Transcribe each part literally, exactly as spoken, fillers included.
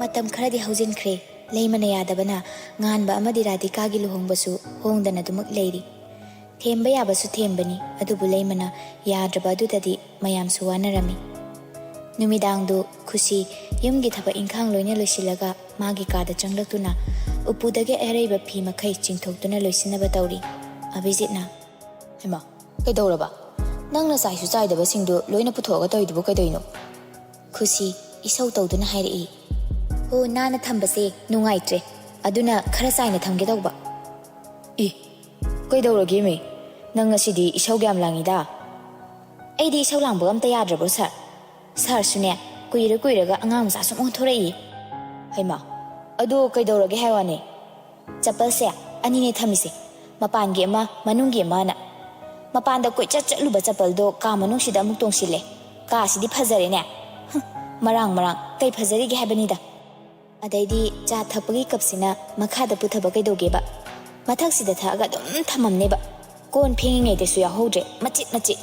ꯃꯇꯝ ꯈꯔꯗꯤ ꯍꯧꯖꯤꯟꯈ꯭ꯔꯦ꯫ ꯂꯩꯃꯅ ꯌꯥꯗꯕꯅ ꯉꯥꯟꯕ ꯑꯃꯗꯤ ꯔꯥꯙꯤꯀꯥꯒꯤ ꯂꯨꯍꯣꯡꯕꯁꯨ ꯍꯣꯡꯗꯅ ꯑꯗꯨꯃꯛ ꯂꯩꯔꯤ꯫ ꯊꯦꯝꯕ ꯌꯥꯕꯁꯨ ꯊꯦꯝꯕꯅꯤ, ꯑꯗꯨꯕꯨ ꯂꯩꯃꯅ ꯌꯥꯗ꯭ꯔꯕ ꯑꯗꯨꯗꯗꯤ ꯃꯌꯥꯝꯁꯨ ꯋꯥꯅꯔꯝꯃꯤ꯫ ꯅꯨꯃꯤꯗꯥꯡꯗꯨ ꯈꯨꯁꯤ ꯌꯨꯝꯒꯤ ꯊꯕꯛ ꯏꯪꯈꯥꯡ ꯂꯣꯏꯅ ꯂꯣꯏꯁꯤꯜꯂꯒ ꯃꯥꯒꯤ ꯀꯥꯗ ꯆꯪꯂꯛꯇꯨꯅ ꯎꯄꯨꯗꯒꯤ ꯑꯔꯩꯕ ꯐꯤ ꯃꯈꯩ ꯆꯤꯡꯊꯣꯛꯇꯨꯅ ꯂꯣꯏꯁꯤꯟꯅꯕ ꯇꯧꯔꯤ꯫ ꯑꯚꯤꯖꯤꯠꯅ, "ꯍꯩꯃꯥ, ꯀꯩꯗꯧꯔꯕ? ꯅꯪꯅ ꯆꯥꯏꯁꯨ ꯆꯥꯏꯗꯕꯁꯤꯡꯗꯨ ꯂꯣꯏꯅ ꯄꯨꯊꯣꯛꯑꯒ ꯇꯧꯔꯤꯗꯨꯕꯨ ꯀꯩꯗꯧꯏꯅꯣ?" ꯈꯨꯁꯤ ꯏꯁꯧ ꯇꯧꯗꯨꯅ ꯍꯥꯏꯔꯛꯏ꯫ "ꯑꯣ, ꯅꯥꯟꯅ ꯊꯝꯕꯁꯦ ꯅꯨꯡꯉꯥꯏꯇ꯭ꯔꯦ, ꯑꯗꯨꯅ ꯈꯔ ꯆꯥꯏꯅ ꯊꯝꯒꯦ ꯇꯧꯕ꯫" "ꯏ, ꯀꯩꯗꯧꯔꯒꯦꯃꯤ? ꯅꯪ ꯉꯁꯤꯗꯤ ꯏꯁꯧ ꯌꯥꯝ ꯂꯥꯡꯉꯤꯗ?" "ꯑꯩꯗꯤ ꯏꯁꯧ ꯂꯥꯡꯕꯒ ꯑꯝꯇ ꯌꯥꯗ꯭ꯔꯕ꯭ꯔꯣ, ꯁꯥꯔ? ꯁꯥꯔꯁꯨꯅꯦ, ꯀꯨꯏꯔ ꯀꯨꯏꯔꯒ ꯑꯉꯥꯡ ꯃꯆꯥ ꯁꯨꯝ ꯑꯣꯟꯊꯣꯔꯛꯏ꯫" "ꯍꯩꯃꯥ, ꯑꯗꯣ ꯀꯩꯗꯧꯔꯒꯦ ꯍꯥꯏ ꯋꯥꯅꯦ?" "ꯆꯄꯜꯁꯦ ꯑꯅꯤꯅꯦ ꯊꯝꯃꯤꯁꯦ, ꯃꯄꯥꯟꯒꯤ ꯑꯃ, ꯃꯅꯨꯡꯒꯤ ꯑꯃꯅ꯫ ꯃꯄꯥꯟꯗ ꯀꯣꯏꯆꯠ ꯆꯠꯂꯨꯕ ꯆꯄꯜꯗꯣ ꯀꯥ ꯃꯅꯨꯡꯁꯤꯗ ꯑꯃꯨꯛ ꯇꯣꯡꯁꯤꯜꯂꯦ꯫ ꯀꯥꯁꯤꯗꯤ ꯐꯖꯔꯦꯅꯦ꯫ ꯍꯨꯝ, ꯃꯔꯥꯡ ꯃꯔꯥꯡ ꯀꯩ ꯐꯖꯔꯤꯒꯦ ꯍꯥꯏꯕꯅꯤꯗ꯫ ꯑꯗꯩꯗꯤ ꯆꯥ ꯊꯛꯄꯒꯤ ꯀꯞꯁꯤꯅ ꯃꯈꯥꯗ ꯄꯨꯊꯕ ꯀꯩꯗꯧꯒꯦꯕ? ꯃꯊꯛꯁꯤꯗ ꯊꯛꯑꯒ ꯑꯗꯨꯝ ꯊꯝꯃꯝꯅꯦꯕ꯫ ꯀꯣꯟ ꯐꯦꯡꯉꯤꯉꯩꯗꯁꯨ ꯌꯥꯎꯍꯧꯗ꯭ꯔꯦ, ꯃꯆꯤꯠ ꯃꯆꯤꯠ꯫"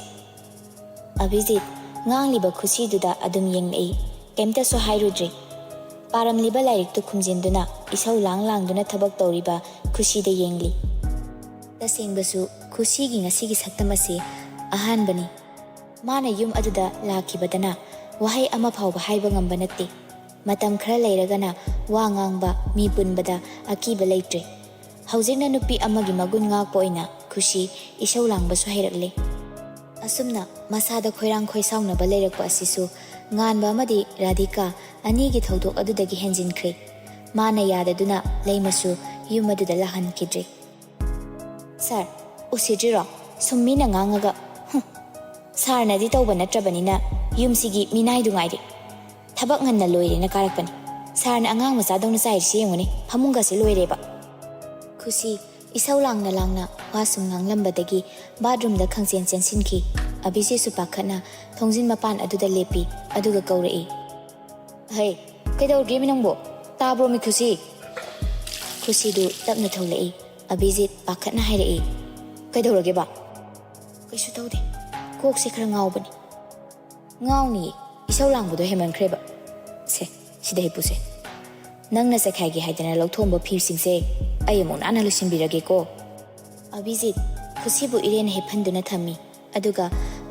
ꯑꯚꯤꯖꯤꯠ ꯉꯥꯡꯂꯤꯕ ꯈꯨꯁꯤꯗꯨꯗ ꯑꯗꯨꯝ ꯌꯦꯡꯂꯛꯏ꯫ ꯀꯩꯝꯇꯁꯨ ꯍꯥꯏꯔꯨꯗ꯭ꯔꯤ꯫ ꯄꯥꯔꯝꯂꯤꯕ ꯂꯥꯏꯔꯤꯛꯇꯨ ꯈꯨꯝꯖꯤꯟꯗꯨꯅ ꯏꯁꯧ ꯂꯥꯡ ꯂꯥꯡꯗꯨꯅ ꯊꯕꯛ ꯇꯧꯔꯤꯕ ꯈꯨꯁꯤꯗ ꯌꯦꯡꯂꯤ꯫ ꯇꯁꯦꯡꯕꯁꯨ ꯈꯨꯁꯤꯒꯤ ꯉꯁꯤꯒꯤ ꯁꯛꯇꯝ ꯑꯁꯤ ꯑꯍꯥꯟꯕꯅꯤ꯫ ꯃꯥꯅ ꯌꯨꯝ ꯑꯗꯨꯗ ꯂꯥꯛꯈꯤꯕꯗꯅ ꯋꯥꯍꯩ ꯑꯃ ꯐꯥꯎꯕ ꯍꯥꯏꯕ ꯉꯝꯕ ꯅꯠꯇꯦ꯫ ꯃꯇꯝ ꯈꯔ ꯂꯩꯔꯒꯅ ꯋꯥ ꯉꯥꯡꯕ, ꯃꯤ ꯄꯨꯟꯕꯗ ꯑꯀꯤꯕ ꯂꯩꯇ꯭ꯔꯦ꯫ ꯍꯧꯖꯤꯛꯅ ꯅꯨꯄꯤ ꯑꯃꯒꯤ ꯃꯒꯨꯟ ꯉꯥꯛꯄ ꯑꯣꯏꯅ ꯈꯨꯁꯤ ꯏꯁꯧ ꯂꯥꯡꯕꯁꯨ ꯍꯩꯔꯛꯂꯦ꯫ ꯑꯁꯨꯝꯅ ꯃꯁꯥꯗ ꯈꯣꯏꯔꯥꯡ ꯈꯣꯏꯁꯥꯎꯅꯕ ꯂꯩꯔꯛꯄ ꯑꯁꯤꯁꯨ ꯉꯥꯟꯕ ꯑꯃꯗꯤ ꯔꯥꯙꯤꯀꯥ ꯑꯅꯤꯒꯤ ꯊꯧꯗꯣꯛ ꯑꯗꯨꯗꯒꯤ ꯍꯦꯟꯖꯤꯟꯈ꯭ꯔꯦ꯫ ꯃꯥꯅ ꯌꯥꯗꯗꯨꯅ ꯂꯩꯃꯁꯨ ꯌꯨꯝ ꯑꯗꯨꯗ ꯂꯥꯛꯍꯟꯈꯤꯗ꯭ꯔꯦ꯫ "ꯁꯥꯔ, ꯎꯁꯤꯗ꯭ꯔꯤꯔꯣ? ꯁꯨꯝ ꯃꯤꯅ ꯉꯥꯡꯉꯒ, ꯍꯨꯝ꯫ ꯁꯥꯔꯅꯗꯤ ꯇꯧꯕ ꯅꯠꯇ꯭ꯔꯕꯅꯤꯅ ꯌꯨꯝꯁꯤꯒꯤ ꯃꯤꯅꯥꯏꯗꯨ ꯉꯥꯏꯔꯦ꯫ ꯊꯕꯛ ꯉꯟꯅ ꯂꯣꯏꯔꯦꯅ ꯀꯥꯔꯛꯄꯅꯤ꯫ ꯁꯥꯔꯅ ꯑꯉꯥꯡ ꯃꯆꯥꯗꯧꯅ ꯆꯥꯏꯔꯤꯁꯤ ꯌꯦꯡꯉꯨꯅꯦ, ꯐꯃꯨꯡꯒꯁꯦ ꯂꯣꯏꯔꯦꯕ꯫" ꯈꯨꯁꯤ ꯏꯁꯧ ꯂꯥꯡꯅ ꯂꯥꯡꯅ ꯋꯥ ꯁꯨꯝ ꯉꯥꯡꯂꯝꯕꯗꯒꯤ ꯕꯥꯠꯔꯨꯝꯗ ꯈꯪꯆꯦꯟ ꯆꯦꯟꯁꯤꯟꯈꯤ꯫ ꯑꯕꯤꯖꯤꯠꯁꯨ ꯄꯥꯈꯠꯅ ꯊꯣꯡꯖꯤꯟ ꯃꯄꯥꯟ ꯑꯗꯨꯗ ꯂꯦꯞꯄꯤ, ꯑꯗꯨꯒ ꯀꯧꯔꯛꯏ꯫ "ꯍꯩ, ꯀꯩꯗꯧꯔꯒꯦꯃꯤ ꯅꯪꯕꯣ? ꯇꯥꯕ꯭ꯔꯣꯃꯤ ꯈꯨꯁꯤ?" ꯈꯨꯁꯤꯗꯨ ꯇꯞꯅ ꯊꯣꯛꯂꯛꯏ꯫ ꯑꯕꯤꯖꯤꯠ ꯄꯥꯈꯠꯅ ꯍꯥꯏꯔꯛꯏ꯫ "ꯀꯩꯗꯧꯔꯒꯦꯕ?" "ꯀꯩꯁꯨ ꯇꯧꯗꯦ, ꯀꯣꯛꯁꯦ ꯈꯔ ꯉꯥꯎꯕꯅꯤ꯫" "ꯉꯥꯎꯅꯤꯌꯦ, ꯏꯁꯧ ꯂꯥꯡꯕꯗꯣ ꯍꯦꯟꯃꯟꯈ꯭ꯔꯦꯕ꯫ ꯁꯦ, ꯁꯤꯗ ꯍꯤꯞꯄꯨꯁꯦ꯫" ꯅꯪꯅ ꯆꯠꯈꯥꯏꯒꯦ ꯍꯥꯏꯗꯅ ꯂꯧꯊꯣꯛꯑꯝꯕ ꯐꯤꯁꯤꯡꯁꯦ ꯑꯩ ꯑꯃꯨꯛ ꯅꯥꯟꯅ ꯂꯣꯏꯁꯤꯟꯕꯤꯔꯒꯦꯀꯣ꯫ ꯑꯕꯤꯖꯤꯠ ꯈꯨꯁꯤꯕꯨ ꯏꯔꯦꯟꯅ ꯍꯤꯞꯍꯟꯗꯨꯅ ꯊꯝꯃꯤ꯫ ꯑꯗꯨꯒ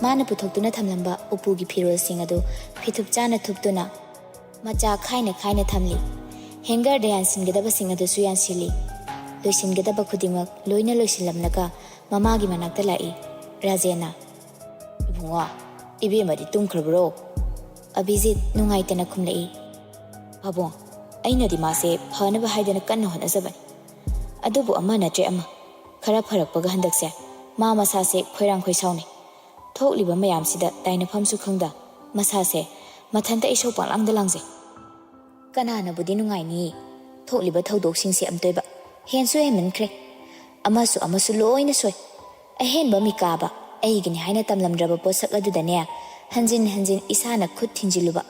ꯃꯥꯅ ꯄꯨꯊꯣꯛꯇꯨꯅ ꯊꯝꯂꯝꯕ ꯎꯄꯨꯒꯤ ꯐꯤꯔꯣꯜꯁꯤꯡ ꯑꯗꯨ ꯐꯤꯊꯨꯞ ꯆꯥꯅ ꯊꯨꯞꯇꯨꯅ ꯃꯆꯥ ꯈꯥꯏꯅ ꯈꯥꯏꯅ ꯊꯝꯂꯤ꯫ ꯍꯦꯡꯒꯔꯗ ꯌꯥꯟꯁꯤꯟꯒꯗꯕꯁꯤꯡ ꯑꯗꯨꯁꯨ ꯌꯥꯟꯁꯤꯜꯂꯤ꯫ ꯂꯣꯏꯁꯤꯟꯒꯗꯕ ꯈꯨꯗꯤꯡꯃꯛ ꯂꯣꯏꯅ ꯂꯣꯏꯁꯤꯜꯂꯝꯂꯒ ꯃꯃꯥꯒꯤ ꯃꯅꯥꯛꯇ ꯂꯥꯛꯏ꯫ ꯔꯥꯖꯦꯟꯅ, "ꯏꯕꯨꯡꯉꯣ, ꯏꯕꯦꯝꯃꯗꯤ ꯇꯨꯝꯈ꯭ꯔꯕ꯭ꯔꯣ?" ꯑꯕꯤꯖꯤꯠ ꯅꯨꯡꯉꯥꯏꯇꯅ ꯈꯨꯝꯂꯛꯏ, "ꯄꯥꯕꯨꯡ, ꯑꯩꯅꯗꯤ ꯃꯥꯁꯦ ꯐꯅꯕ ꯍꯥꯏꯗꯅ ꯀꯟꯅ ꯍꯣꯠꯅꯖꯕꯅꯤ꯫ ꯑꯗꯨꯕꯨ ꯑꯃ ꯅꯠꯇ꯭ꯔꯦ ꯑꯃ, ꯈꯔ ꯐꯔꯛꯄꯒ ꯍꯟꯗꯛꯁꯦ ꯃꯥ ꯃꯁꯥꯁꯦ ꯈꯣꯏꯔꯥꯡ ꯈꯣꯏꯁꯥꯎꯅꯩ꯫ ꯊꯣꯛꯂꯤꯕ ꯃꯌꯥꯝꯁꯤꯗ ꯇꯥꯏꯅꯐꯝꯁꯨ ꯈꯪꯗ ꯃꯁꯥꯁꯦ ꯃꯊꯟꯇ ꯏꯁꯧ ꯄꯪꯂꯥꯡꯗ ꯂꯥꯡꯖꯩ꯫ ꯀꯅꯥꯅꯕꯨꯗꯤ ꯅꯨꯡꯉꯥꯏꯅꯤ? ꯊꯣꯛꯂꯤꯕ ꯊꯧꯗꯣꯛꯁꯤꯡꯁꯦ ꯑꯝꯇꯣꯏꯕ ꯍꯦꯟꯁꯨ ꯍꯦꯟꯃꯟꯈ꯭ꯔꯦ꯫ ꯑꯃꯁꯨ ꯑꯃꯁꯨ ꯂꯣꯏꯅ ꯁꯣꯏ꯫ ꯑꯍꯦꯟꯕ ꯃꯤꯀꯥꯕ ꯑꯩꯒꯤꯅꯤ ꯍꯥꯏꯅ ꯇꯝꯂꯝꯗ꯭ꯔꯕ ꯄꯣꯠꯁꯛ ꯑꯗꯨꯗꯅꯦ ꯍꯟꯖꯤꯟ ꯍꯟꯖꯤꯟ ꯏꯁꯥꯅ ꯈꯨꯠ ꯊꯤꯟꯖꯤꯜꯂꯨꯕ꯫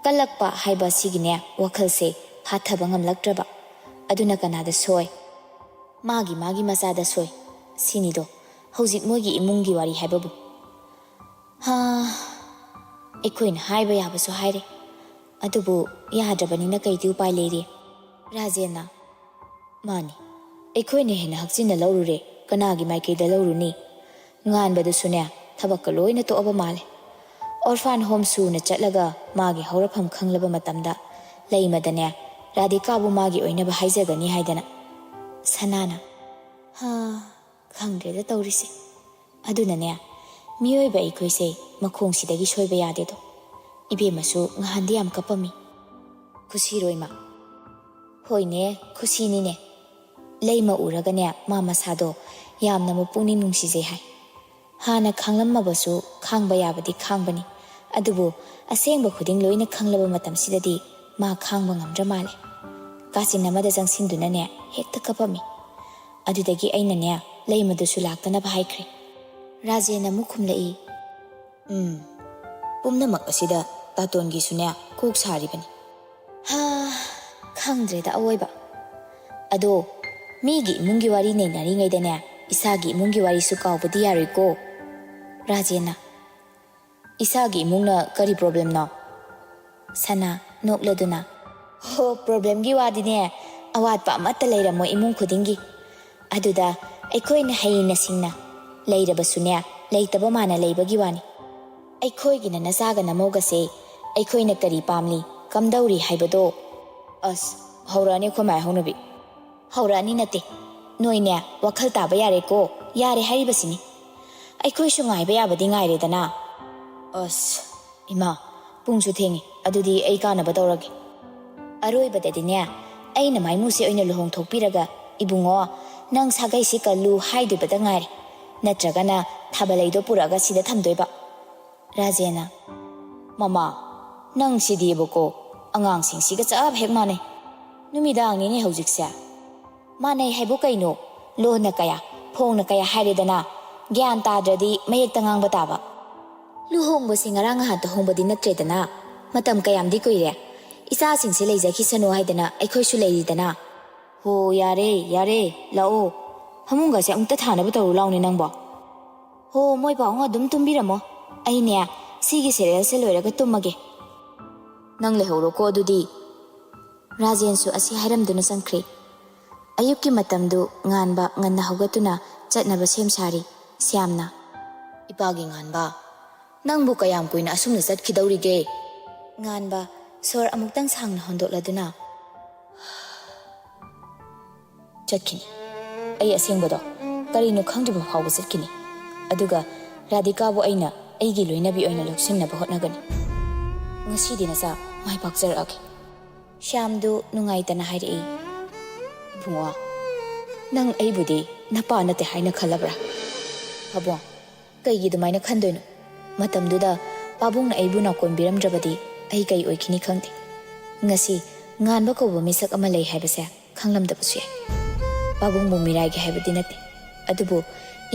ꯀꯜꯂꯛꯄ ꯍꯥꯏꯕ ꯑꯁꯤꯒꯤꯅꯦ ꯋꯥꯈꯜꯁꯦ ꯐꯥꯊꯕ ꯉꯝꯂꯛꯇ꯭ꯔꯕ꯫ ꯑꯗꯨꯅ ꯀꯅꯥꯗ ꯁꯣꯏ? ꯃꯥꯒꯤ ꯃꯥꯒꯤ ꯃꯆꯥꯗ ꯁꯣꯏ꯫ ꯁꯤꯅꯤꯗꯣ ꯍꯧꯖꯤꯛ ꯃꯣꯏꯒꯤ ꯏꯃꯨꯡꯒꯤ ꯋꯥꯔꯤ ꯍꯥꯏꯕꯕꯨ꯫ ꯍꯥ, ꯑꯩꯈꯣꯏꯅ ꯍꯥꯏꯕ ꯌꯥꯕꯁꯨ ꯍꯥꯏꯔꯦ, ꯑꯗꯨꯕꯨ ꯌꯥꯗ꯭ꯔꯕꯅꯤꯅ ꯀꯩꯗꯤ ꯎꯄꯥꯏ ꯂꯩꯔꯤ?" ꯔꯥꯖꯦꯟꯅ, "ꯃꯥꯅꯤ, ꯑꯩꯈꯣꯏꯅ ꯍꯦꯟꯅ ꯍꯛꯆꯤꯟꯅ ꯂꯧꯔꯨꯔꯦ, ꯀꯅꯥꯒꯤ ꯃꯥꯏꯀꯩꯗ ꯂꯧꯔꯨꯅꯤ? ꯉꯥꯟꯕꯗꯨꯁꯨꯅꯦ ꯊꯕꯛꯀ ꯂꯣꯏꯅ ꯇꯣꯛꯑꯕ ꯃꯥꯜꯂꯦ꯫ ꯑꯣꯔꯐꯥꯟ ꯍꯣꯝ ꯁꯨꯅ ꯆꯠꯂꯒ ꯃꯥꯒꯤ ꯍꯧꯔꯛꯐꯝ ꯈꯪꯂꯕ ꯃꯇꯝꯗ ꯂꯩꯃꯗꯅꯦ ꯔꯥꯙꯤꯀꯥꯕꯨ ꯃꯥꯒꯤ ꯑꯣꯏꯅꯕ ꯍꯥꯏꯖꯒꯅꯤ ꯍꯥꯏꯗꯅ꯫" ꯁꯅꯥꯅ, "ꯍꯥ, ꯈꯪꯗ꯭ꯔꯦꯗ ꯇꯧꯔꯤꯁꯦ꯫ ꯑꯗꯨꯅꯅꯦ, ꯃꯤꯑꯣꯏꯕ ꯑꯩꯈꯣꯏꯁꯦ ꯃꯈꯣꯡꯁꯤꯗꯒꯤ ꯁꯣꯏꯕ ꯌꯥꯗꯦꯗꯣ꯫ ꯏꯕꯦꯝꯃꯁꯨ ꯉꯍꯥꯟꯗꯤ ꯌꯥꯝ ꯀꯞꯄꯝꯃꯤ꯫ ꯈꯨꯁꯤꯔꯣꯏꯃ꯫" "ꯍꯣꯏꯅꯦ, ꯈꯨꯁꯤꯅꯤꯅꯦ꯫ ꯂꯩꯃ ꯎꯔꯒꯅꯦ ꯃꯥ ꯃꯁꯥꯗꯣ ꯌꯥꯝꯅ ꯃꯄꯨꯛꯅꯤꯡ ꯅꯨꯡꯁꯤꯖꯩ ꯍꯥꯏ꯫ ꯍꯥꯟꯅ ꯈꯥꯡꯂꯝꯃꯕꯁꯨ ꯈꯥꯡꯕ ꯌꯥꯕꯗꯤ ꯈꯥꯡꯕꯅꯤ꯫ ꯑꯗꯨꯕꯨ ꯑꯁꯦꯡꯕ ꯈꯨꯗꯤꯡ ꯂꯣꯏꯅ ꯈꯪꯂꯕ ꯃꯇꯝꯁꯤꯗꯗꯤ ꯃꯥ ꯈꯥꯡꯕ ꯉꯝꯗ꯭ꯔ ꯃꯥꯜꯂꯦ꯫ ꯀꯥꯆꯤꯟ ꯑꯃꯗ ꯆꯪꯁꯤꯟꯗꯨꯅꯅꯦ ꯍꯦꯛꯇ ꯀꯞꯄꯝꯃꯤ꯫ ꯑꯗꯨꯗꯒꯤ ꯑꯩꯅꯅꯦ ꯂꯩꯃꯗꯨꯁꯨ ꯂꯥꯛꯇꯅꯕ ꯍꯥꯏꯈ꯭ꯔꯦ꯫" ꯔꯥꯖꯦꯟ ꯑꯃꯨꯛ ꯈꯨꯝꯂꯛꯏ, "ꯎꯝ, ꯄꯨꯝꯅꯃꯛ ꯑꯁꯤꯗ ꯇꯥꯇꯣꯟꯒꯤꯁꯨꯅꯦ ꯀꯣꯛ ꯁꯥꯔꯤꯕꯅꯤ꯫" ꯍꯥ, ꯈꯪꯗ꯭ꯔꯦꯗ ꯑꯋꯣꯏꯕ꯫ ꯑꯗꯣ ꯃꯤꯒꯤ ꯏꯃꯨꯡꯒꯤ ꯋꯥꯔꯤ ꯅꯩꯅꯔꯤꯉꯩꯗꯅꯦ ꯏꯁꯥꯒꯤ ꯏꯃꯨꯡꯒꯤ ꯋꯥꯔꯤꯁꯨ ꯀꯥꯎꯕꯗꯤ ꯌꯥꯔꯣꯏꯀꯣ꯫ ꯔꯥꯖꯦꯟꯅ, "ꯏꯁꯥꯒꯤ ꯏꯃꯨꯡꯅ ꯀꯔꯤ ꯄ꯭ꯔꯣꯕ꯭ꯂꯦꯝꯅꯣ?" ꯁꯅꯥ ꯅꯣꯛꯂꯗꯨꯅ, ꯍꯣ, ꯄ꯭ꯔꯣꯕ꯭ꯂꯦꯝꯒꯤ ꯋꯥꯗꯤꯅꯦ, ꯑꯋꯥꯠꯄ ꯑꯃꯠꯇ ꯂꯩꯔꯝꯃꯣꯏ ꯏꯃꯨꯡ ꯈꯨꯗꯤꯡꯒꯤ꯫ ꯑꯗꯨꯗ ꯑꯩꯈꯣꯏꯅ ꯍꯩꯅ ꯁꯤꯡꯅ ꯂꯩꯔꯕꯁꯨꯅꯦ, ꯂꯩꯇꯕ ꯃꯥꯅ ꯂꯩꯕꯒꯤ ꯋꯥꯅꯤ꯫ ꯑꯩꯈꯣꯏꯒꯤꯅ ꯅꯆꯥꯒ ꯅꯃꯧꯒꯁꯦ ꯑꯩꯈꯣꯏꯅ ꯀꯔꯤ ꯄꯥꯝꯂꯤ, ꯀꯝꯗꯧꯔꯤ ꯍꯥꯏꯕꯗꯣ꯫ ꯑꯁ, ꯍꯧꯔꯛꯑꯅꯤ ꯑꯩꯈꯣꯏ ꯃꯥꯏ ꯍꯧꯅꯕꯤ꯫ ꯍꯧꯔꯛꯑꯅꯤ ꯅꯠꯇꯦ, ꯅꯣꯏꯅꯦ ꯋꯥꯈꯜ ꯇꯥꯕ ꯌꯥꯔꯦꯀꯣ, ꯌꯥꯔꯦ ꯍꯥꯏꯔꯤꯕꯁꯤꯅꯤ꯫ ꯑꯩꯈꯣꯏꯁꯨ ꯉꯥꯏꯕ ꯌꯥꯕꯗꯤ ꯉꯥꯏꯔꯦꯗꯅ꯫ ꯑꯁ, ꯏꯃꯥ, ꯄꯨꯡꯁꯨ ꯊꯦꯡꯉꯤ, ꯑꯗꯨꯗꯤ ꯑꯩ ꯀꯥꯅꯕ ꯇꯧꯔꯒꯦ꯫ ꯑꯔꯣꯏꯕꯗꯗꯤꯅꯦ, ꯑꯩꯅ ꯃꯥꯏꯃꯨꯁꯦ ꯑꯣꯏꯅ ꯂꯨꯍꯣꯡꯊꯣꯛꯄꯤꯔꯒ, "ꯏꯕꯨꯡꯉꯣ, ꯅꯪ ꯁꯥꯒꯩꯁꯤ ꯀꯜꯂꯨ" ꯍꯥꯏꯗꯣꯏꯕꯗ ꯉꯥꯏꯔꯦ, ꯅꯠꯇ꯭ꯔꯒꯅ ꯊꯥꯕꯜꯂꯩꯗꯣ ꯄꯨꯔꯛꯑꯒ ꯁꯤꯗ ꯊꯝꯗꯣꯏꯕ꯫ ꯔꯥꯖꯦꯟꯅ, "ꯃꯃꯥ, ꯅꯪ ꯁꯤꯗꯤꯕꯀꯣ, ꯑꯉꯥꯡꯁꯤꯡꯁꯤꯒ ꯆꯞ ꯍꯦꯛ ꯃꯥꯟꯅꯩ꯫ ꯅꯨꯃꯤꯗꯥꯡꯅꯤꯅꯦ ꯍꯧꯖꯤꯛꯁꯦ꯫ ꯃꯥꯟꯅꯩ ꯍꯥꯏꯕꯨ ꯀꯩꯅꯣ? ꯂꯣꯟꯅ ꯀꯌꯥ, ꯐꯣꯡꯅ ꯀꯌꯥ ꯍꯥꯏꯔꯦꯗꯅ, ꯒ꯭ꯌꯥꯟ ꯇꯥꯗ꯭ꯔꯗꯤ ꯃꯌꯦꯛꯇ ꯉꯥꯡꯕ ꯇꯥꯕ꯫ ꯂꯨꯍꯣꯡꯕꯁꯦ ꯉꯔꯥꯡ ꯅꯍꯥꯟꯇ ꯍꯣꯡꯕꯗꯤ ꯅꯠꯇ꯭ꯔꯦꯗꯅ, ꯃꯇꯝ ꯀꯌꯥꯝꯗꯤ ꯀꯨꯏꯔꯦ꯫ ꯏꯆꯥꯁꯤꯡꯁꯦ ꯂꯩꯖꯈꯤꯁꯅꯨ ꯍꯥꯏꯗꯅ ꯑꯩꯈꯣꯏꯁꯨ ꯂꯩꯔꯤꯗꯅ꯫ ꯍꯣ, ꯌꯥꯔꯦ, ꯌꯥꯔꯦ, ꯂꯥꯛꯑꯣ꯫ ꯐꯃꯨꯡꯒꯁꯦ ꯑꯃꯨꯛꯇ ꯊꯥꯅꯕ ꯇꯧꯔꯨ ꯂꯥꯎꯅꯦ ꯅꯪꯕꯣ꯫ ꯍꯣ, ꯃꯣꯏ ꯄꯥꯎꯡ ꯑꯗꯨꯝ ꯇꯨꯝꯕꯤꯔꯝꯃꯣ꯫ ꯑꯩꯅꯦ, ꯁꯤꯒꯤ ꯁꯦꯔꯦꯜꯁꯦ ꯂꯣꯏꯔꯒ ꯇꯨꯝꯃꯒꯦ꯫ ꯅꯪ ꯂꯩꯍꯧꯔꯣꯀꯣ ꯑꯗꯨꯗꯤ꯫ ꯔꯥꯖꯦꯟꯁꯨ ꯑꯁꯤ ꯍꯥꯏꯔꯝꯗꯨꯅ ꯆꯪꯈ꯭ꯔꯦ꯫ ꯑꯌꯨꯛꯀꯤ ꯃꯇꯝꯗꯨ ꯉꯥꯟꯕ ꯉꯟꯅ ꯍꯧꯒꯠꯇꯨꯅ ꯆꯠꯅꯕ ꯁꯦꯝ ꯁꯥꯔꯤ꯫ ꯁ꯭ꯌꯥꯝꯅ, "ꯏꯄꯥꯒꯤ ꯉꯥꯟꯕ, ꯅꯪꯕꯨ ꯀꯌꯥꯝ ꯀꯨꯏꯅ ꯑꯁꯨꯝꯅ ꯆꯠꯈꯤꯗꯧꯔꯤꯒꯦ?" ꯉꯥꯟꯕ ꯁꯣꯔ ꯑꯃꯨꯛꯇꯪ ꯁꯥꯡꯅ ꯍꯣꯟꯗꯣꯛꯂꯗꯨꯅ, "ꯆꯠꯈꯤꯅꯤ꯫ ꯑꯩ ꯑꯁꯦꯡꯕꯗꯣ ꯀꯔꯤꯅꯣ ꯈꯪꯗ꯭ꯔꯤꯕ ꯐꯥꯎꯕ ꯆꯠꯈꯤꯅꯤ꯫ ꯑꯗꯨꯒ ꯔꯥꯙꯤꯀꯥꯕꯨ ꯑꯩꯅ ꯑꯩꯒꯤ ꯂꯣꯏꯅꯕꯤ ꯑꯣꯏꯅ ꯂꯧꯁꯤꯟꯅꯕ ꯍꯣꯠꯅꯒꯅꯤ꯫ ꯉꯁꯤꯗꯤ ꯅꯆꯥ ꯃꯥꯏ ꯄꯥꯛꯆꯔꯛꯑꯒꯦ꯫" ꯁ꯭ꯌꯥꯝꯗꯨ ꯅꯨꯡꯉꯥꯏꯇꯅ ꯍꯥꯏꯔꯛꯏ, "ꯏꯕꯨꯡꯉꯣ, ꯅꯪ ꯑꯩꯕꯨꯗꯤ ꯅꯄꯥ ꯅꯠꯇꯦ ꯍꯥꯏꯅ ꯈꯜꯂꯕ꯭ꯔꯥ?" "ꯄꯥꯕꯨꯡ, ꯀꯩꯒꯤ ꯑꯗꯨꯃꯥꯏꯅ ꯈꯟꯗꯣꯏꯅꯣ? ꯃꯇꯝꯗꯨꯗ ꯄꯥꯕꯨꯡꯅ ꯑꯩꯕꯨ ꯅꯥꯎꯀꯣꯟꯕꯤꯔꯝꯗ꯭ꯔꯕꯗꯤ ꯑꯩ ꯀꯩ ꯑꯣꯏꯈꯤꯅꯤ ꯈꯪꯗꯦ꯫ ꯉꯁꯤ ꯉꯥꯟꯕ ꯀꯧꯕ ꯃꯤꯁꯛ ꯑꯃ ꯂꯩ ꯍꯥꯏꯕꯁꯦ ꯈꯪꯂꯝꯗꯕꯁꯨ ꯌꯥꯏ꯫ ꯄꯥꯕꯨꯡꯕꯨ ꯃꯤꯔꯥꯏꯒꯦ ꯍꯥꯏꯕꯗꯤ ꯅꯠꯇꯦ, ꯑꯗꯨꯕꯨ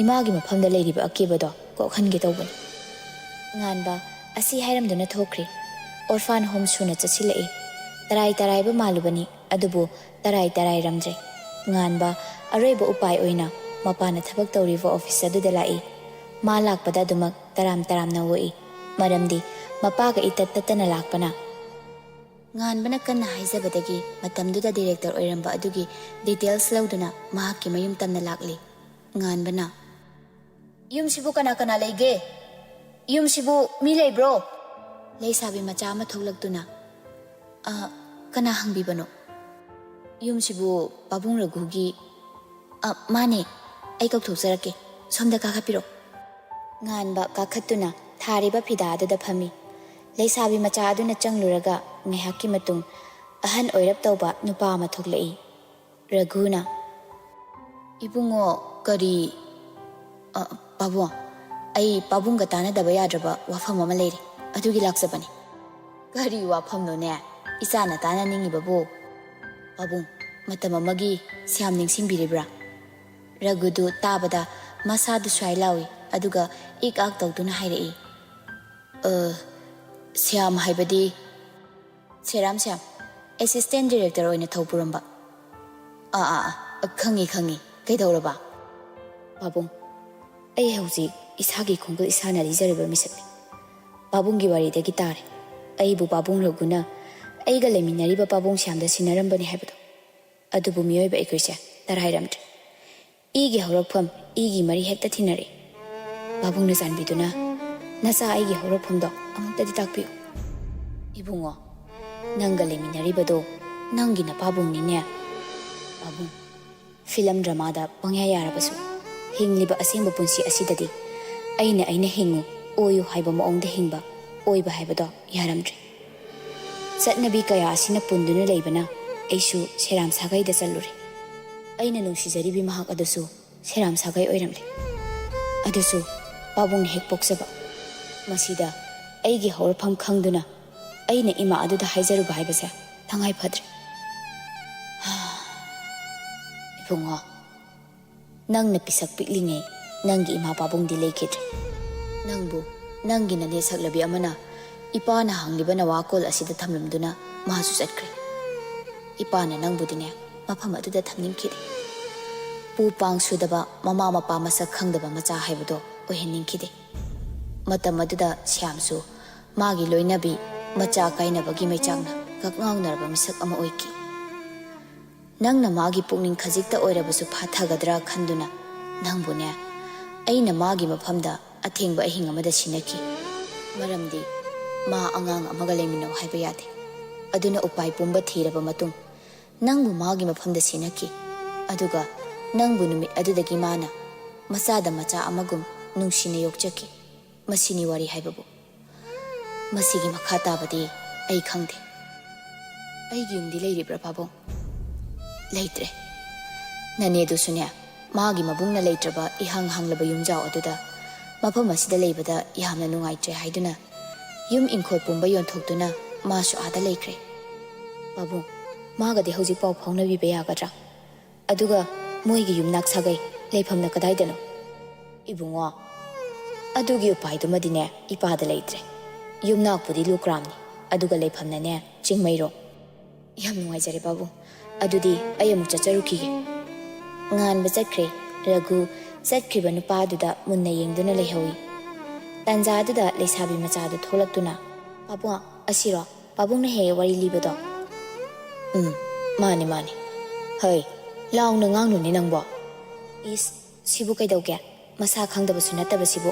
ꯏꯃꯥꯒꯤ ꯃꯐꯝꯗ ꯂꯩꯔꯤꯕ ꯑꯀꯦꯕꯗꯣ ꯀꯣꯛꯍꯟꯒꯦ ꯇꯧꯕꯅꯤ꯫" ꯉꯥꯟꯕ ꯑꯁꯤ ꯍꯥꯏꯔꯝꯗꯨꯅ ꯊꯣꯛꯈ꯭ꯔꯦ꯫ ꯑꯣꯔꯐꯥꯟ ꯍꯣꯝ ꯁꯨꯅ ꯆꯠꯁꯤꯜꯂꯛꯏ꯫ ꯇꯔꯥꯏ ꯇꯔꯥꯏꯕ ꯃꯥꯜꯂꯨꯕꯅꯤ, ꯑꯗꯨꯕꯨ ꯇꯔꯥꯏ ꯇꯔꯥꯏꯔꯝꯗ꯭ꯔꯦ꯫ ꯉꯥꯟꯕ ꯑꯔꯣꯏꯕ ꯎꯄꯥꯏ ꯑꯣꯏꯅ ꯃꯄꯥꯅ ꯊꯕꯛ ꯇꯧꯔꯤꯕ ꯑꯣꯐꯤꯁ ꯑꯗꯨꯗ ꯂꯥꯛꯏ꯫ ꯃꯥ ꯂꯥꯛꯄꯗ ꯑꯗꯨꯃꯛ ꯇꯔꯥꯝ ꯇꯔꯥꯝꯅ ꯑꯣꯛꯏ, ꯃꯔꯝꯗꯤ ꯃꯄꯥꯒ ꯏꯇꯠ ꯇꯠꯇꯅ ꯂꯥꯛꯄꯅ꯫ ꯉꯥꯟꯕꯅ ꯀꯟꯅ ꯍꯥꯏꯖꯕꯗꯒꯤ ꯃꯇꯝꯗꯨꯗ ꯗꯤꯔꯦꯛꯇꯔ ꯑꯣꯏꯔꯝꯕ ꯑꯗꯨꯒꯤ ꯗꯤꯇꯦꯜꯁ ꯂꯧꯗꯨꯅ ꯃꯍꯥꯛꯀꯤ ꯃꯌꯨꯝ ꯇꯝꯅ ꯂꯥꯛꯂꯤ꯫ ꯉꯥꯟꯕꯅ, "ꯌꯨꯝꯁꯤꯕꯨ ꯀꯅꯥ ꯀꯅꯥ ꯂꯩꯒꯦ? ꯌꯨꯝꯁꯤꯕꯨ ꯃꯤ ꯂꯩꯕ꯭ꯔꯣ?" ꯂꯩꯁꯥꯕꯤ ꯃꯆꯥ ꯑꯃ ꯊꯣꯛꯂꯛꯇꯨꯅ, "ꯑ, ꯀꯅꯥ ꯍꯪꯕꯤꯕꯅꯣ?" "ꯌꯨꯝꯁꯤꯕꯨ ꯄꯥꯕꯨꯡ ꯔꯘꯨꯒꯤ?" "ꯑ, ꯃꯥꯅꯦ, ꯑꯩ ꯀꯧꯊꯣꯛꯆꯔꯛꯀꯦ, ꯁꯣꯝꯗ ꯀꯥꯈꯠꯄꯤꯔꯣ꯫" ꯉꯥꯟꯕ ꯀꯥꯈꯠꯇꯨꯅ ꯊꯥꯔꯤꯕ ꯐꯤꯗꯥ ꯑꯗꯨꯗ ꯐꯝꯃꯤ꯫ ꯂꯩꯁꯥꯕꯤ ꯃꯆꯥ ꯑꯗꯨꯅ ꯆꯪꯂꯨꯔꯒ ꯉꯥꯏꯍꯥꯛꯀꯤ ꯃꯇꯨꯡ ꯑꯍꯟ ꯑꯣꯏꯔꯞ ꯇꯧꯕ ꯅꯨꯄꯥ ꯑꯃ ꯊꯣꯛꯂꯛꯏ꯫ ꯔꯘꯨꯅ, "ꯏꯕꯨꯡꯉꯣ, ꯀꯔꯤ?" "ꯑ, ꯄꯥꯕꯨꯡ, ꯑꯩ ꯄꯥꯕꯨꯡꯒ ꯇꯥꯟꯅꯗꯕ ꯌꯥꯗ꯭ꯔꯕ ꯋꯥꯐꯝ ꯑꯃ ꯂꯩꯔꯦ, ꯑꯗꯨꯒꯤ ꯂꯥꯛꯆꯕꯅꯤ꯫" "ꯀꯔꯤ ꯋꯥꯐꯝꯅꯣꯅꯦ ꯏꯆꯥꯅ ꯇꯥꯟꯅꯅꯤꯡꯉꯤꯕꯕꯨ?" "ꯄꯥꯕꯨꯡ, ꯃꯇꯝ ꯑꯃꯒꯤ ꯁ꯭ꯌꯥꯝ ꯅꯤꯡꯁꯤꯡꯕꯤꯔꯤꯕ꯭ꯔꯥ?" ꯔꯘꯨꯗꯨ ꯇꯥꯕꯗ ꯃꯁꯥꯗꯨ ꯁ꯭ꯋꯥꯏ ꯂꯥꯎꯏ, ꯑꯗꯨꯒ ꯏꯛ ꯑꯥꯛ ꯇꯧꯗꯨꯅ ꯍꯥꯏꯔꯛꯏ, "ꯑ, ꯁ꯭ꯌꯥꯝ ꯍꯥꯏꯕꯗꯤ?" "ꯁꯦꯔꯥꯝ ꯁ꯭ꯌꯥꯝ, ꯑꯦꯁꯤꯁꯇꯦꯟ ꯗꯤꯔꯦꯛꯇꯔ ꯑꯣꯏꯅ ꯊꯧ ꯄꯨꯔꯝꯕ꯫" "ꯑꯥ, ꯑꯥ, ꯑꯥ, ꯈꯪꯉꯤ, ꯈꯪꯉꯤ꯫ ꯀꯩꯗꯧꯔꯕ?" "ꯄꯥꯕꯨꯡ, ꯑꯩ ꯍꯧꯖꯤꯛ ꯏꯁꯥꯒꯤ ꯈꯣꯡꯒꯨꯜ ꯏꯁꯥꯅ ꯂꯤꯖꯔꯤꯕ ꯃꯤꯁꯛꯅꯤ꯫ ꯄꯥꯕꯨꯡꯒꯤ ꯋꯥꯔꯤꯗꯒꯤ ꯇꯥꯔꯦ, ꯑꯩꯕꯨ ꯄꯥꯕꯨꯡ ꯔꯘꯨꯅ ꯑꯩꯒ ꯂꯩꯃꯤꯟꯅꯔꯤꯕ ꯄꯥꯕꯨꯡ ꯁ꯭ꯌꯥꯝꯗ ꯁꯤꯟꯅꯔꯝꯕꯅꯤ ꯍꯥꯏꯕꯗꯣ꯫ ꯑꯗꯨꯕꯨ ꯃꯤꯑꯣꯏꯕ ꯑꯩꯈꯣꯏꯁꯦ ꯇꯔꯥꯏꯔꯝꯗ꯭ꯔꯦ꯫ ꯏꯒꯤ ꯍꯧꯔꯛꯐꯝ, ꯏꯒꯤ ꯃꯔꯤ ꯍꯦꯛꯇ ꯊꯤꯅꯔꯦ꯫ ꯄꯥꯕꯨꯡꯅ ꯆꯥꯟꯕꯤꯗꯨꯅ ꯅꯆꯥ ꯑꯩꯒꯤ ꯍꯧꯔꯛꯐꯝꯗꯣ ꯑꯃꯨꯛꯇꯗꯤ ꯇꯥꯛꯄꯤꯌꯨ꯫" "ꯏꯕꯨꯡꯉꯣ, ꯅꯪꯒ ꯂꯩꯃꯤꯟꯅꯔꯤꯕꯗꯣ ꯅꯪꯒꯤ ꯅꯄꯥꯕꯨꯡꯅꯤꯅꯦ꯫" "ꯄꯥꯕꯨꯡ, ꯐꯤꯂꯝ ꯗ꯭ꯔꯃꯥꯗ ꯄꯪꯌꯥ ꯌꯥꯔꯕꯁꯨ, ꯍꯤꯡꯂꯤꯕ ꯑꯁꯦꯡꯕ ꯄꯨꯟꯁꯤ ꯑꯁꯤꯗꯗꯤ ꯑꯩꯅ ꯑꯩꯅ ꯍꯤꯡꯉꯨ, ꯑꯣꯏꯌꯨ ꯍꯥꯏꯕ ꯃꯑꯣꯡꯗ ꯍꯤꯡꯕ, ꯑꯣꯏꯕ ꯍꯥꯏꯕꯗꯣ ꯌꯥꯔꯝꯗ꯭ꯔꯦ꯫ ꯆꯠꯅꯕꯤ ꯀꯌꯥ ꯑꯁꯤꯅ ꯄꯨꯟꯗꯨꯅ ꯂꯩꯕꯅ ꯑꯩꯁꯨ ꯁꯦꯔꯥꯝ ꯁꯥꯒꯩꯗ ꯆꯠꯂꯨꯔꯦ꯫ ꯑꯩꯅ ꯅꯨꯡꯁꯤꯖꯔꯤꯕꯤ ꯃꯍꯥꯛ ꯑꯗꯨꯁꯨ ꯁꯦꯔꯥꯝ ꯁꯥꯒꯩ ꯑꯣꯏꯔꯝꯂꯦ꯫ ꯑꯗꯨꯁꯨ ꯄꯥꯕꯨꯡꯅ ꯍꯦꯛ ꯄꯣꯛꯆꯕ꯫ ꯃꯁꯤꯗ ꯑꯩꯒꯤ ꯍꯧꯔꯛꯐꯝ ꯈꯪꯗꯨꯅ ꯑꯩꯅ ꯏꯃꯥ ꯑꯗꯨꯗ ꯍꯥꯏꯖꯔꯨꯕ ꯍꯥꯏꯕꯁꯦ ꯇꯉꯥꯏ ꯐꯗ꯭ꯔꯦ꯫" "ꯏꯕꯨꯡꯉꯣ, ꯅꯪꯅ ꯄꯤꯁꯛ ꯄꯤꯛꯂꯤꯉꯩ ꯅꯪꯒꯤ ꯏꯃꯥ ꯄꯥꯕꯨꯡꯗꯤ ꯂꯩꯈꯤꯗ꯭ꯔꯦ꯫ ꯅꯪꯕꯨ ꯅꯪꯒꯤ ꯅꯅꯦ ꯁꯛꯂꯕꯤ ꯑꯃꯅ ꯏꯄꯥꯅ ꯍꯪꯂꯤꯕ ꯅꯋꯥꯀꯣꯜ ꯑꯁꯤꯗ ꯊꯝꯂꯝꯗꯨꯅ ꯃꯥꯁꯨ ꯆꯠꯈ꯭ꯔꯦ꯫ ꯏꯄꯥꯅ ꯅꯪꯕꯨꯗꯤꯅꯦ ꯃꯐꯝ ꯑꯗꯨꯗ ꯊꯝꯅꯤꯡꯈꯤꯗꯦ꯫ ꯄꯨ ꯄꯥꯡ ꯁꯨꯗꯕ, ꯃꯃꯥ ꯃꯄꯥ ꯃꯁꯛ ꯈꯪꯗꯕ ꯃꯆꯥ ꯍꯥꯏꯕꯗꯣ ꯑꯣꯏꯍꯟꯅꯤꯡꯈꯤꯗꯦ꯫ ꯃꯇꯝ ꯑꯗꯨꯗ ꯁ꯭ꯌꯥꯝꯁꯨ ꯃꯥꯒꯤ ꯂꯣꯏꯅꯕꯤ ꯃꯆꯥ ꯀꯥꯏꯅꯕꯒꯤ ꯃꯩꯆꯥꯛꯅ ꯉꯛꯉꯥꯎꯅꯔꯕ ꯃꯤꯁꯛ ꯑꯃ ꯑꯣꯏꯈꯤ꯫ ꯅꯪꯅ ꯃꯥꯒꯤ ꯄꯨꯛꯅꯤꯡ ꯈꯖꯤꯛꯇ ꯑꯣꯏꯔꯕꯁꯨ ꯐꯥꯊꯒꯗ꯭ꯔꯥ ꯈꯟꯗꯨꯅ ꯅꯪꯕꯨꯅꯦ, ꯑꯩꯅ ꯃꯥꯒꯤ ꯃꯐꯝꯗ ꯑꯊꯦꯡꯕ ꯑꯍꯤꯡ ꯑꯃꯗ ꯁꯤꯟꯅꯈꯤ꯫ ꯃꯔꯝꯗꯤ ꯃꯥ ꯑꯉꯥꯡ ꯑꯃꯒ ꯂꯩꯃꯤꯟꯅꯧ ꯍꯥꯏꯕ ꯌꯥꯗꯦ꯫ ꯑꯗꯨꯅ ꯎꯄꯥꯏ ꯄꯨꯝꯕ ꯊꯤꯔꯕ ꯃꯇꯨꯡ ꯅꯪꯕꯨ ꯃꯥꯒꯤ ꯃꯐꯝꯗ ꯁꯤꯟꯅꯈꯤ꯫ ꯑꯗꯨꯒ ꯅꯪꯕꯨ ꯅꯨꯃꯤꯠ ꯑꯗꯨꯗꯒꯤ ꯃꯥꯅ ꯃꯆꯥꯗ ꯃꯆꯥ ꯑꯃꯒꯨꯝ ꯅꯨꯡꯁꯤꯅ ꯌꯣꯛꯆꯈꯤ꯫ ꯃꯁꯤꯅꯤ ꯋꯥꯔꯤ ꯍꯥꯏꯕꯕꯨ꯫ ꯃꯁꯤꯒꯤ ꯃꯈꯥ ꯇꯥꯕꯗꯤ ꯑꯩ ꯈꯪꯗꯦ꯫ ꯑꯩꯒꯤ ꯌꯨꯝꯗꯤ ꯂꯩꯔꯤꯕ꯭ꯔꯥ, ꯄꯥꯕꯨꯡ? ꯂꯩꯇ꯭ꯔꯦ꯫ ꯅꯅꯦꯗꯨꯁꯨꯅꯦ, ꯃꯥꯒꯤ ꯃꯕꯨꯡꯅ ꯂꯩꯇ꯭ꯔꯕ ꯏꯍꯥꯡ ꯍꯥꯡꯂꯕ ꯌꯨꯝꯖꯥꯎ ꯑꯗꯨꯗ ꯃꯐꯝ ꯑꯁꯤꯗ ꯂꯩꯕꯗ ꯌꯥꯝꯅ ꯅꯨꯡꯉꯥꯏꯇ꯭ꯔꯦ ꯍꯥꯏꯗꯨꯅ ꯌꯨꯝ ꯏꯪꯈꯣꯜ ꯄꯨꯝꯕ ꯌꯣꯟꯊꯣꯛꯇꯨꯅ ꯃꯥꯁꯨ ꯑꯥꯗ ꯂꯩꯈ꯭ꯔꯦ꯫ ꯄꯥꯕꯨꯡ, ꯃꯥꯒꯗꯤ ꯍꯧꯖꯤꯛ ꯄꯥꯎ ꯐꯥꯎꯅꯕꯤꯕ ꯌꯥꯒꯗ꯭ꯔꯥ? ꯑꯗꯨꯒ ꯃꯣꯏꯒꯤ ꯌꯨꯝꯅꯥꯛ ꯁꯥꯒꯩ ꯂꯩꯐꯝꯅ ꯀꯗꯥꯏꯗꯅꯣ? ꯏꯕꯨꯡꯉꯣ, ꯑꯗꯨꯒꯤ ꯎꯄꯥꯏꯗꯨꯃꯗꯤꯅꯦ ꯏꯄꯥꯗ ꯂꯩꯇ꯭ꯔꯦ꯫ ꯌꯨꯝꯅꯥꯛꯄꯨꯗꯤ ꯂꯨꯀ꯭ꯔꯥꯝꯅꯤ, ꯑꯗꯨꯒ ꯂꯩꯐꯝꯅꯅꯦ ꯆꯤꯡꯃꯩꯔꯣꯡ꯫ ꯌꯥꯝ ꯅꯨꯡꯉꯥꯏꯖꯔꯦ ꯄꯥꯕꯨꯡ꯫ ꯑꯗꯨꯗꯤ ꯑꯩ ꯑꯃꯨꯛ ꯆꯠꯆꯔꯨꯈꯤꯒꯦ꯫ ꯉꯥꯟꯕ ꯆꯠꯈ꯭ꯔꯦ꯫ ꯔꯘꯨ ꯆꯠꯈ꯭ꯔꯤꯕ ꯅꯨꯄꯥꯗꯨꯗ ꯃꯨꯟꯅ ꯌꯦꯡꯗꯨꯅ ꯂꯩꯍꯧꯏ꯫ ꯇꯥꯟꯖꯥꯗꯨꯗ ꯂꯩꯁꯥꯕꯤ ꯃꯆꯥꯗꯨ ꯊꯣꯛꯂꯛꯇꯨꯅ, "ꯄꯥꯕꯨꯡ, ꯑꯁꯤꯔꯣ ꯄꯥꯕꯨꯡꯅ ꯍꯦꯛ ꯍꯦꯛ ꯋꯥꯔꯤ ꯂꯤꯕꯗꯣ?" "ꯎꯝ, ꯃꯥꯅꯤ, ꯃꯥꯅꯤ꯫ ꯍꯩ, ꯂꯥꯎꯅ ꯉꯥꯡꯅꯨꯅꯦ ꯅꯪꯕꯣ꯫ ꯏꯁ, ꯁꯤꯕꯨ ꯀꯩꯗꯧꯒꯦ? ꯃꯁꯥ ꯈꯪꯗꯕꯁꯨ ꯅꯠꯇꯕꯁꯤꯕꯨ꯫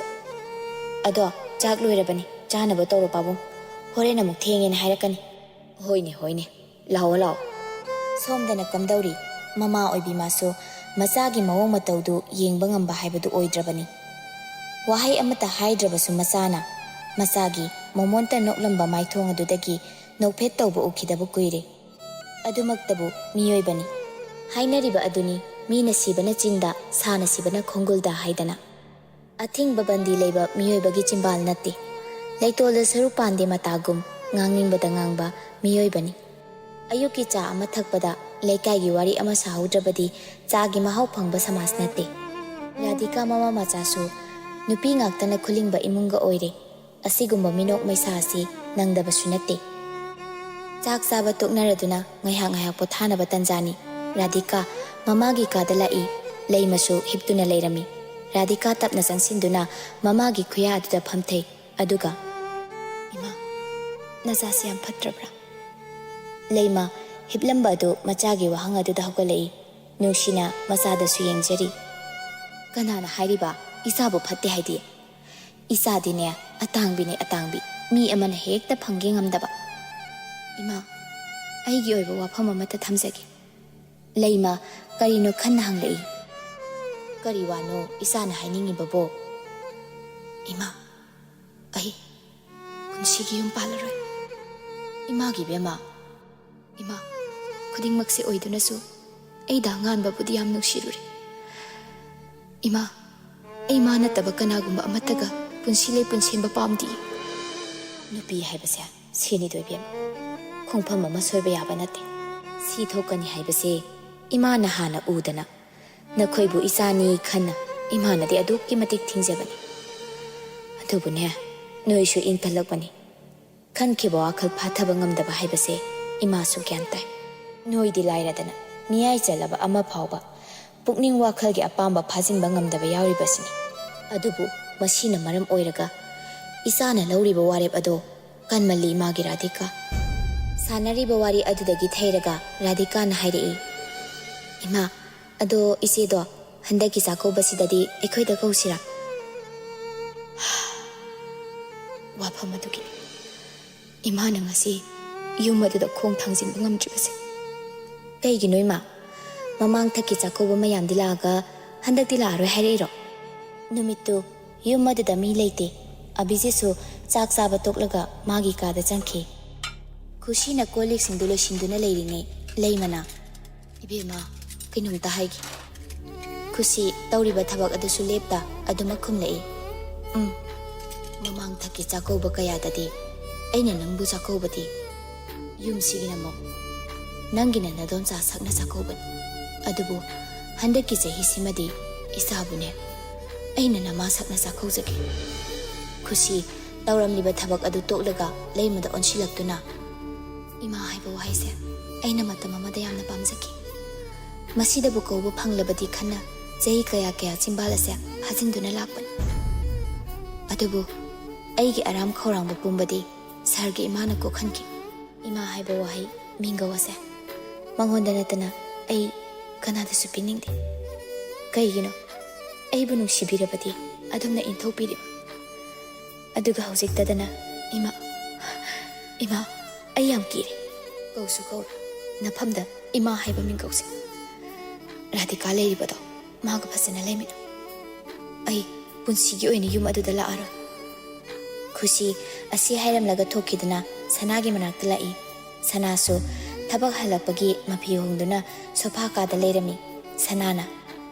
ꯑꯗꯣ ꯆꯥꯛ ꯂꯣꯏꯔꯕꯅꯤ, ꯆꯥꯅꯕ ꯇꯧꯔꯣ ꯄꯥꯕꯨꯡ꯫ ꯍꯣꯔꯦꯟ ꯑꯃꯨꯛ ꯊꯦꯡꯉꯦꯅ ꯍꯥꯏꯔꯛꯀꯅꯤ꯫" "ꯍꯣꯏꯅꯦ, ꯍꯣꯏꯅꯦ, ꯂꯥꯛꯑꯣ, ꯂꯥꯛꯑꯣ꯫" ꯁꯣꯝꯗꯅ ꯀꯝꯗꯧꯔꯤ? ꯃꯃꯥ ꯑꯣꯏꯕꯤ ꯃꯥꯁꯨ ꯃꯆꯥꯒꯤ ꯃꯑꯣꯡ ꯃꯇꯧꯗꯨ ꯌꯦꯡꯕ ꯉꯝꯕ ꯍꯥꯏꯕꯗꯨ ꯑꯣꯏꯗ꯭ꯔꯕꯅꯤ꯫ ꯋꯥꯍꯩ ꯑꯃꯠꯇ ꯍꯥꯏꯗ꯭ꯔꯕꯁꯨ ꯃꯆꯥꯅ ꯃꯆꯥꯒꯤ ꯃꯣꯃꯣꯟꯇ ꯅꯣꯛꯂꯝꯕ ꯃꯥꯏꯊꯣꯡ ꯑꯗꯨꯗꯒꯤ ꯅꯣꯛꯐꯦꯠ ꯇꯧꯕ ꯎꯈꯤꯗꯕ ꯀꯨꯏꯔꯦ꯫ ꯑꯗꯨꯃꯛꯇꯕꯨ ꯃꯤꯑꯣꯏꯕꯅꯤ꯫ ꯍꯥꯏꯅꯔꯤꯕ ꯑꯗꯨꯅꯤ, "ꯃꯤꯅ ꯁꯤꯕꯅ ꯆꯤꯟꯗ, ꯁꯥꯅ ꯁꯤꯕꯅ ꯈꯣꯡꯒꯨꯜꯗ" ꯍꯥꯏꯗꯅ꯫ ꯑꯊꯤꯡꯕ ꯕꯟꯗꯤ ꯂꯩꯕ ꯃꯤꯑꯣꯏꯕꯒꯤ ꯆꯤꯝꯕꯥꯜ ꯅꯠꯇꯦ꯫ ꯂꯩꯇꯣꯜꯗ ꯁꯔꯨ ꯄꯥꯟꯗꯦ ꯃꯇꯥꯒꯨꯝ ꯉꯥꯡꯅꯤꯡꯕꯗ ꯉꯥꯡꯕ ꯃꯤꯑꯣꯏꯕꯅꯤ꯫ ꯑꯌꯨꯛꯀꯤ ꯆꯥ ꯑꯃ ꯊꯛꯄꯗ ꯂꯩꯀꯥꯏꯒꯤ ꯋꯥꯔꯤ ꯑꯃ ꯁꯥꯍꯧꯗ꯭ꯔꯕꯗꯤ ꯆꯥꯒꯤ ꯃꯍꯥꯎ ꯐꯪꯕ ꯁꯃꯥꯖ ꯅꯠꯇꯦ꯫ ꯔꯥꯙꯤꯀꯥ ꯃꯃꯥ ꯃꯆꯥꯁꯨ ꯅꯨꯄꯤ ꯉꯥꯛꯇꯅ ꯈꯨꯂꯤꯡꯕ ꯏꯃꯨꯡꯒ ꯑꯣꯏꯔꯦ꯫ ꯑꯁꯤꯒꯨꯝꯕ ꯃꯤꯅꯣꯛ ꯃꯩꯁꯥ ꯑꯁꯤ ꯅꯪꯗꯕꯁꯨ ꯅꯠꯇꯦ꯫ ꯆꯥꯛ ꯆꯥꯕ ꯇꯣꯛꯅꯔꯗꯨꯅ ꯉꯥꯏꯍꯥꯛ ꯉꯥꯏꯍꯥꯛ ꯄꯣꯊꯥꯅꯕ ꯇꯟꯖꯥꯅꯤ꯫ ꯔꯥꯙꯤꯀꯥ ꯃꯃꯥꯒꯤ ꯀꯥꯗ ꯂꯥꯛꯏ꯫ ꯂꯩꯃꯁꯨ ꯍꯤꯞꯇꯨꯅ ꯂꯩꯔꯝꯃꯤ꯫ ꯔꯥꯙꯤꯀꯥ ꯇꯞꯅ ꯆꯪꯁꯤꯟꯗꯨꯅ ꯃꯃꯥꯒꯤ ꯈꯨꯌꯥ ꯑꯗꯨꯗ ꯐꯝꯊꯩ꯫ ꯑꯗꯨꯒ, "ꯏꯃꯥ, ꯅꯆꯥꯁꯤ ꯌꯥꯝ ꯐꯠꯇ꯭ꯔꯕ꯭ꯔꯥ?" ꯂꯩꯃ ꯍꯤꯞꯂꯝꯕ ꯑꯗꯨ ꯃꯆꯥꯒꯤ ꯋꯥꯍꯪ ꯑꯗꯨꯗ ꯍꯧꯒꯠꯂꯛꯏ꯫ ꯅꯨꯡꯁꯤꯅ ꯃꯆꯥꯗꯁꯨ ꯌꯦꯡꯖꯔꯤ꯫ "ꯀꯅꯥꯅ ꯍꯥꯏꯔꯤꯕ ꯏꯆꯥꯕꯨ ꯐꯠꯇꯦ ꯍꯥꯏꯗꯤ? ꯏꯆꯥꯗꯤꯅꯦ ꯑꯇꯥꯡꯕꯤꯅꯦ, ꯑꯇꯥꯡꯕꯤ꯫ ꯃꯤ ꯑꯃꯅ ꯍꯦꯛꯇ ꯐꯪꯒꯦ ꯉꯝꯗꯕ꯫ ꯏꯃꯥ, ꯑꯩꯒꯤ ꯑꯣꯏꯕ ꯋꯥꯐꯝ ꯑꯃꯠꯇ ꯊꯝꯖꯒꯦ꯫" ꯂꯩꯃ ꯀꯔꯤꯅꯣ ꯈꯟꯅ ꯍꯪꯂꯛꯏ꯫ "ꯀꯔꯤ ꯋꯥꯅꯣ ꯏꯆꯥꯅ ꯍꯥꯏꯅꯤꯡꯉꯤꯕꯕꯣ?" "ꯏꯃꯥ, ꯑꯩ ꯄꯨꯟꯁꯤꯒꯤ ꯌꯨꯝ ꯄꯥꯜꯂꯔꯣꯏ꯫ ꯏꯃꯥꯒꯤ ꯏꯕꯦꯝꯃ, ꯏꯃꯥ, ꯈꯨꯗꯤꯡꯃꯛꯁꯦ ꯑꯣꯏꯗꯨꯅꯁꯨ ꯑꯩꯗ ꯑꯉꯥꯟꯕꯕꯨꯗꯤ ꯌꯥꯝ ꯅꯨꯡꯁꯤꯔꯨꯔꯦ꯫ ꯏꯃꯥ, ꯑꯩ ꯃꯥ ꯅꯠꯇꯕ ꯀꯅꯥꯒꯨꯝꯕ ꯑꯃꯠꯇꯒ ꯄꯨꯟꯁꯤ ꯂꯩꯄꯨꯟ ꯁꯦꯝꯕ ꯄꯥꯝꯗꯦ꯫" ꯅꯨꯄꯤ ꯍꯥꯏꯕꯁꯦ ꯁꯤꯅꯤꯗꯣ ꯏꯕꯦꯝꯃ, ꯈꯣꯡꯐꯝ ꯑꯃ ꯁꯣꯏꯕ ꯌꯥꯕ ꯅꯠꯇꯦ꯫ ꯁꯤ ꯊꯣꯛꯀꯅꯤ ꯍꯥꯏꯕꯁꯦ ꯏꯃꯥꯅ ꯍꯥꯟꯅ ꯎꯗꯅ ꯅꯈꯣꯏꯕꯨ ꯏꯆꯥꯅꯤ ꯈꯟꯅ ꯏꯃꯥꯅꯗꯤ ꯑꯗꯨꯛꯀꯤ ꯃꯇꯤꯛ ꯊꯤꯡꯖꯕꯅꯤ꯫ ꯑꯗꯨꯕꯨꯅꯦ, ꯅꯣꯏꯁꯨ ꯏꯟꯈꯠꯂꯛꯄꯅꯤ꯫ ꯈꯟꯈꯤꯕ ꯋꯥꯈꯜ ꯐꯥꯊꯕ ꯉꯝꯗꯕ ꯍꯥꯏꯕꯁꯦ ꯏꯃꯥꯁꯨ ꯒ꯭ꯌꯥꯟ ꯇꯥꯏ꯫ ꯅꯣꯏꯗꯤ ꯂꯥꯏꯔꯗꯅ ꯃꯤꯌꯥꯏ ꯆꯜꯂꯕ ꯑꯃ ꯐꯥꯎꯕ ꯄꯨꯛꯅꯤꯡ ꯋꯥꯈꯜꯒꯤ ꯑꯄꯥꯝꯕ ꯐꯥꯖꯤꯟꯕ ꯉꯝꯗꯕ ꯌꯥꯎꯔꯤꯕꯁꯤꯅꯤ꯫ ꯑꯗꯨꯕꯨ ꯃꯁꯤꯅ ꯃꯔꯝ ꯑꯣꯏꯔꯒ ꯏꯆꯥꯅ ꯂꯧꯔꯤꯕ ꯋꯥꯔꯦꯞ ꯑꯗꯣ ꯀꯟꯃꯜꯂꯤ, ꯏꯃꯥꯒꯤ ꯔꯥꯙꯤꯀꯥ꯫ ꯁꯥꯟꯅꯔꯤꯕ ꯋꯥꯔꯤ ꯑꯗꯨꯗꯒꯤ ꯊꯩꯔꯒ ꯔꯥꯙꯤꯀꯥꯅ ꯍꯥꯏꯔꯛꯏ, "ꯏꯃꯥ, ꯑꯗꯣ ꯏꯆꯦꯗꯣ ꯍꯟꯗꯛꯀꯤ ꯆꯥꯛꯀꯧꯕꯁꯤꯗꯗꯤ ꯑꯩꯈꯣꯏꯗ ꯀꯧꯁꯤꯔꯥ?" ꯋꯥꯐꯝ ꯑꯗꯨꯒꯤꯅꯤ ꯏꯃꯥꯅ ꯉꯁꯤ ꯌꯨꯝ ꯑꯗꯨꯗ ꯈꯣꯡ ꯊꯥꯡꯖꯤꯟꯕ ꯉꯝꯗ꯭ꯔꯤꯕꯁꯦ꯫ "ꯀꯩꯒꯤꯅꯣ ꯏꯃꯥ? ꯃꯃꯥꯡ ꯊꯛꯀꯤ ꯆꯥꯛꯀꯧꯕ ꯃꯌꯥꯝꯗꯤ ꯂꯥꯛꯑꯒ ꯍꯟꯗꯛꯇꯤ ꯂꯥꯛꯑꯔꯣꯏ ꯍꯥꯏꯔꯛꯏꯔꯣ?" ꯅꯨꯃꯤꯠꯇꯨ ꯌꯨꯝ ꯑꯗꯨꯗ ꯃꯤ ꯂꯩꯇꯦ꯫ ꯑꯕꯤꯖꯤꯠꯁꯨ ꯆꯥꯛ ꯆꯥꯕ ꯇꯣꯛꯂꯒ ꯃꯥꯒꯤ ꯀꯥꯗ ꯆꯪꯈꯤ꯫ ꯈꯨꯁꯤꯅ ꯀꯣꯜ ꯂꯤꯛꯁꯤꯡꯗꯨ ꯂꯣꯏꯁꯤꯟꯗꯨꯅ ꯂꯩꯔꯤꯉꯩ ꯂꯩꯃꯅ, "ꯏꯕꯦꯝꯃ, ꯀꯩꯅꯣꯝꯇ ꯍꯥꯏꯒꯦ꯫" ꯈꯨꯁꯤ ꯇꯧꯔꯤꯕ ꯊꯕꯛ ꯑꯗꯨꯁꯨ ꯂꯦꯞꯇ ꯑꯗꯨꯃꯛ ꯈꯨꯝꯂꯛꯏ, "ꯎꯝ, ꯃꯃꯥꯡ ꯊꯛꯀꯤ ꯆꯥꯛꯀꯧꯕ ꯀꯌꯥꯗꯗꯤ ꯑꯩꯅ ꯅꯪꯕꯨ ꯆꯥꯛꯀꯧꯕꯗꯤ ꯌꯨꯝꯁꯤꯒꯤꯅ ꯑꯃꯨꯛ ꯅꯪꯒꯤꯅ ꯅꯗꯣꯝꯆꯥ ꯁꯛꯅ ꯆꯥꯛꯀꯧꯕꯅꯤ꯫ ꯑꯗꯨꯕꯨ ꯍꯟꯗꯛꯀꯤ ꯆꯍꯤꯁꯤꯃꯗꯤ ꯏꯆꯥꯕꯨꯅꯦ ꯑꯩꯅ ꯅꯃꯥ ꯁꯛꯅ ꯆꯥꯛꯀꯧꯖꯒꯦ꯫" ꯈꯨꯁꯤ ꯇꯧꯔꯝꯂꯤꯕ ꯊꯕꯛ ꯑꯗꯨ ꯇꯣꯛꯂꯒ ꯂꯩꯃꯗ ꯑꯣꯟꯁꯤꯜꯂꯛꯇꯨꯅ, "ꯏꯃꯥ ꯍꯥꯏꯕ ꯋꯥꯍꯩꯁꯦ ꯑꯩꯅ ꯃꯇꯝ ꯑꯃꯗ ꯌꯥꯝꯅ ꯄꯥꯝꯖꯈꯤ꯫ ꯃꯁꯤꯗꯕꯨ ꯀꯧꯕ ꯐꯪꯂꯕꯗꯤ ꯈꯟꯅ ꯆꯍꯤ ꯀꯌꯥ ꯀꯌꯥ ꯆꯤꯝꯕꯥꯜ ꯑꯁꯦ ꯐꯥꯖꯤꯟꯗꯨꯅ ꯂꯥꯛꯄꯅꯤ꯫ ꯑꯗꯨꯕꯨ ꯑꯩꯒꯤ ꯑꯔꯥꯝ ꯈꯧꯔꯥꯡꯕ ꯄꯨꯝꯕꯗꯤ ꯁꯥꯔꯒꯤ ꯏꯃꯥꯅ ꯀꯣꯛꯍꯟꯈꯤ꯫" ꯏꯃꯥ ꯍꯥꯏꯕ ꯋꯥꯍꯩ ꯃꯤꯡꯒꯧ ꯑꯁꯦ ꯃꯉꯣꯟꯗ ꯅꯠꯇꯅ ꯑꯩ ꯀꯅꯥꯗꯁꯨ ꯄꯤꯅꯤꯡꯗꯦ꯫ ꯀꯩꯒꯤꯅꯣ? ꯑꯩꯕꯨ ꯅꯨꯡꯁꯤꯕꯤꯔꯕꯗꯤ ꯑꯗꯨꯝꯅ ꯏꯟꯊꯣꯛꯄꯤꯔꯤꯕ꯫ ꯑꯗꯨꯒ ꯍꯧꯖꯤꯛꯇꯗꯅ ꯏꯃꯥ, ꯏꯃꯥ, ꯑꯩ ꯌꯥꯝ ꯀꯤꯔꯦ꯫ ꯀꯧꯁꯨ ꯀꯧꯔ ꯅꯐꯝꯗ ꯏꯃꯥ ꯍꯥꯏꯕ ꯃꯤꯡꯒꯧꯁꯦ꯫ ꯔꯥꯙꯤꯀꯥ ꯂꯩꯔꯤꯕꯗꯣ ꯃꯥꯒ ꯐꯖꯅ ꯂꯩꯃꯤꯟꯅꯧ꯫ ꯑꯩ ꯄꯨꯟꯁꯤꯒꯤ ꯑꯣꯏꯅ ꯌꯨꯝ ꯑꯗꯨꯗ ꯂꯥꯛꯑꯔꯣꯏ꯫ ꯈꯨꯁꯤ ꯑꯁꯤ ꯍꯥꯏꯔꯝꯂꯒ ꯊꯣꯛꯈꯤꯗꯨꯅ ꯁꯅꯥꯒꯤ ꯃꯅꯥꯛꯇ ꯂꯥꯛꯏ꯫ ꯁꯅꯥꯁꯨ ꯊꯕꯛ ꯍꯜꯂꯛꯄꯒꯤ ꯃꯐꯤ ꯍꯣꯡꯗꯨꯅ ꯁꯣꯐꯥ ꯀꯥꯗ ꯂꯩꯔꯝꯃꯤ꯫ ꯁꯅꯥꯅ,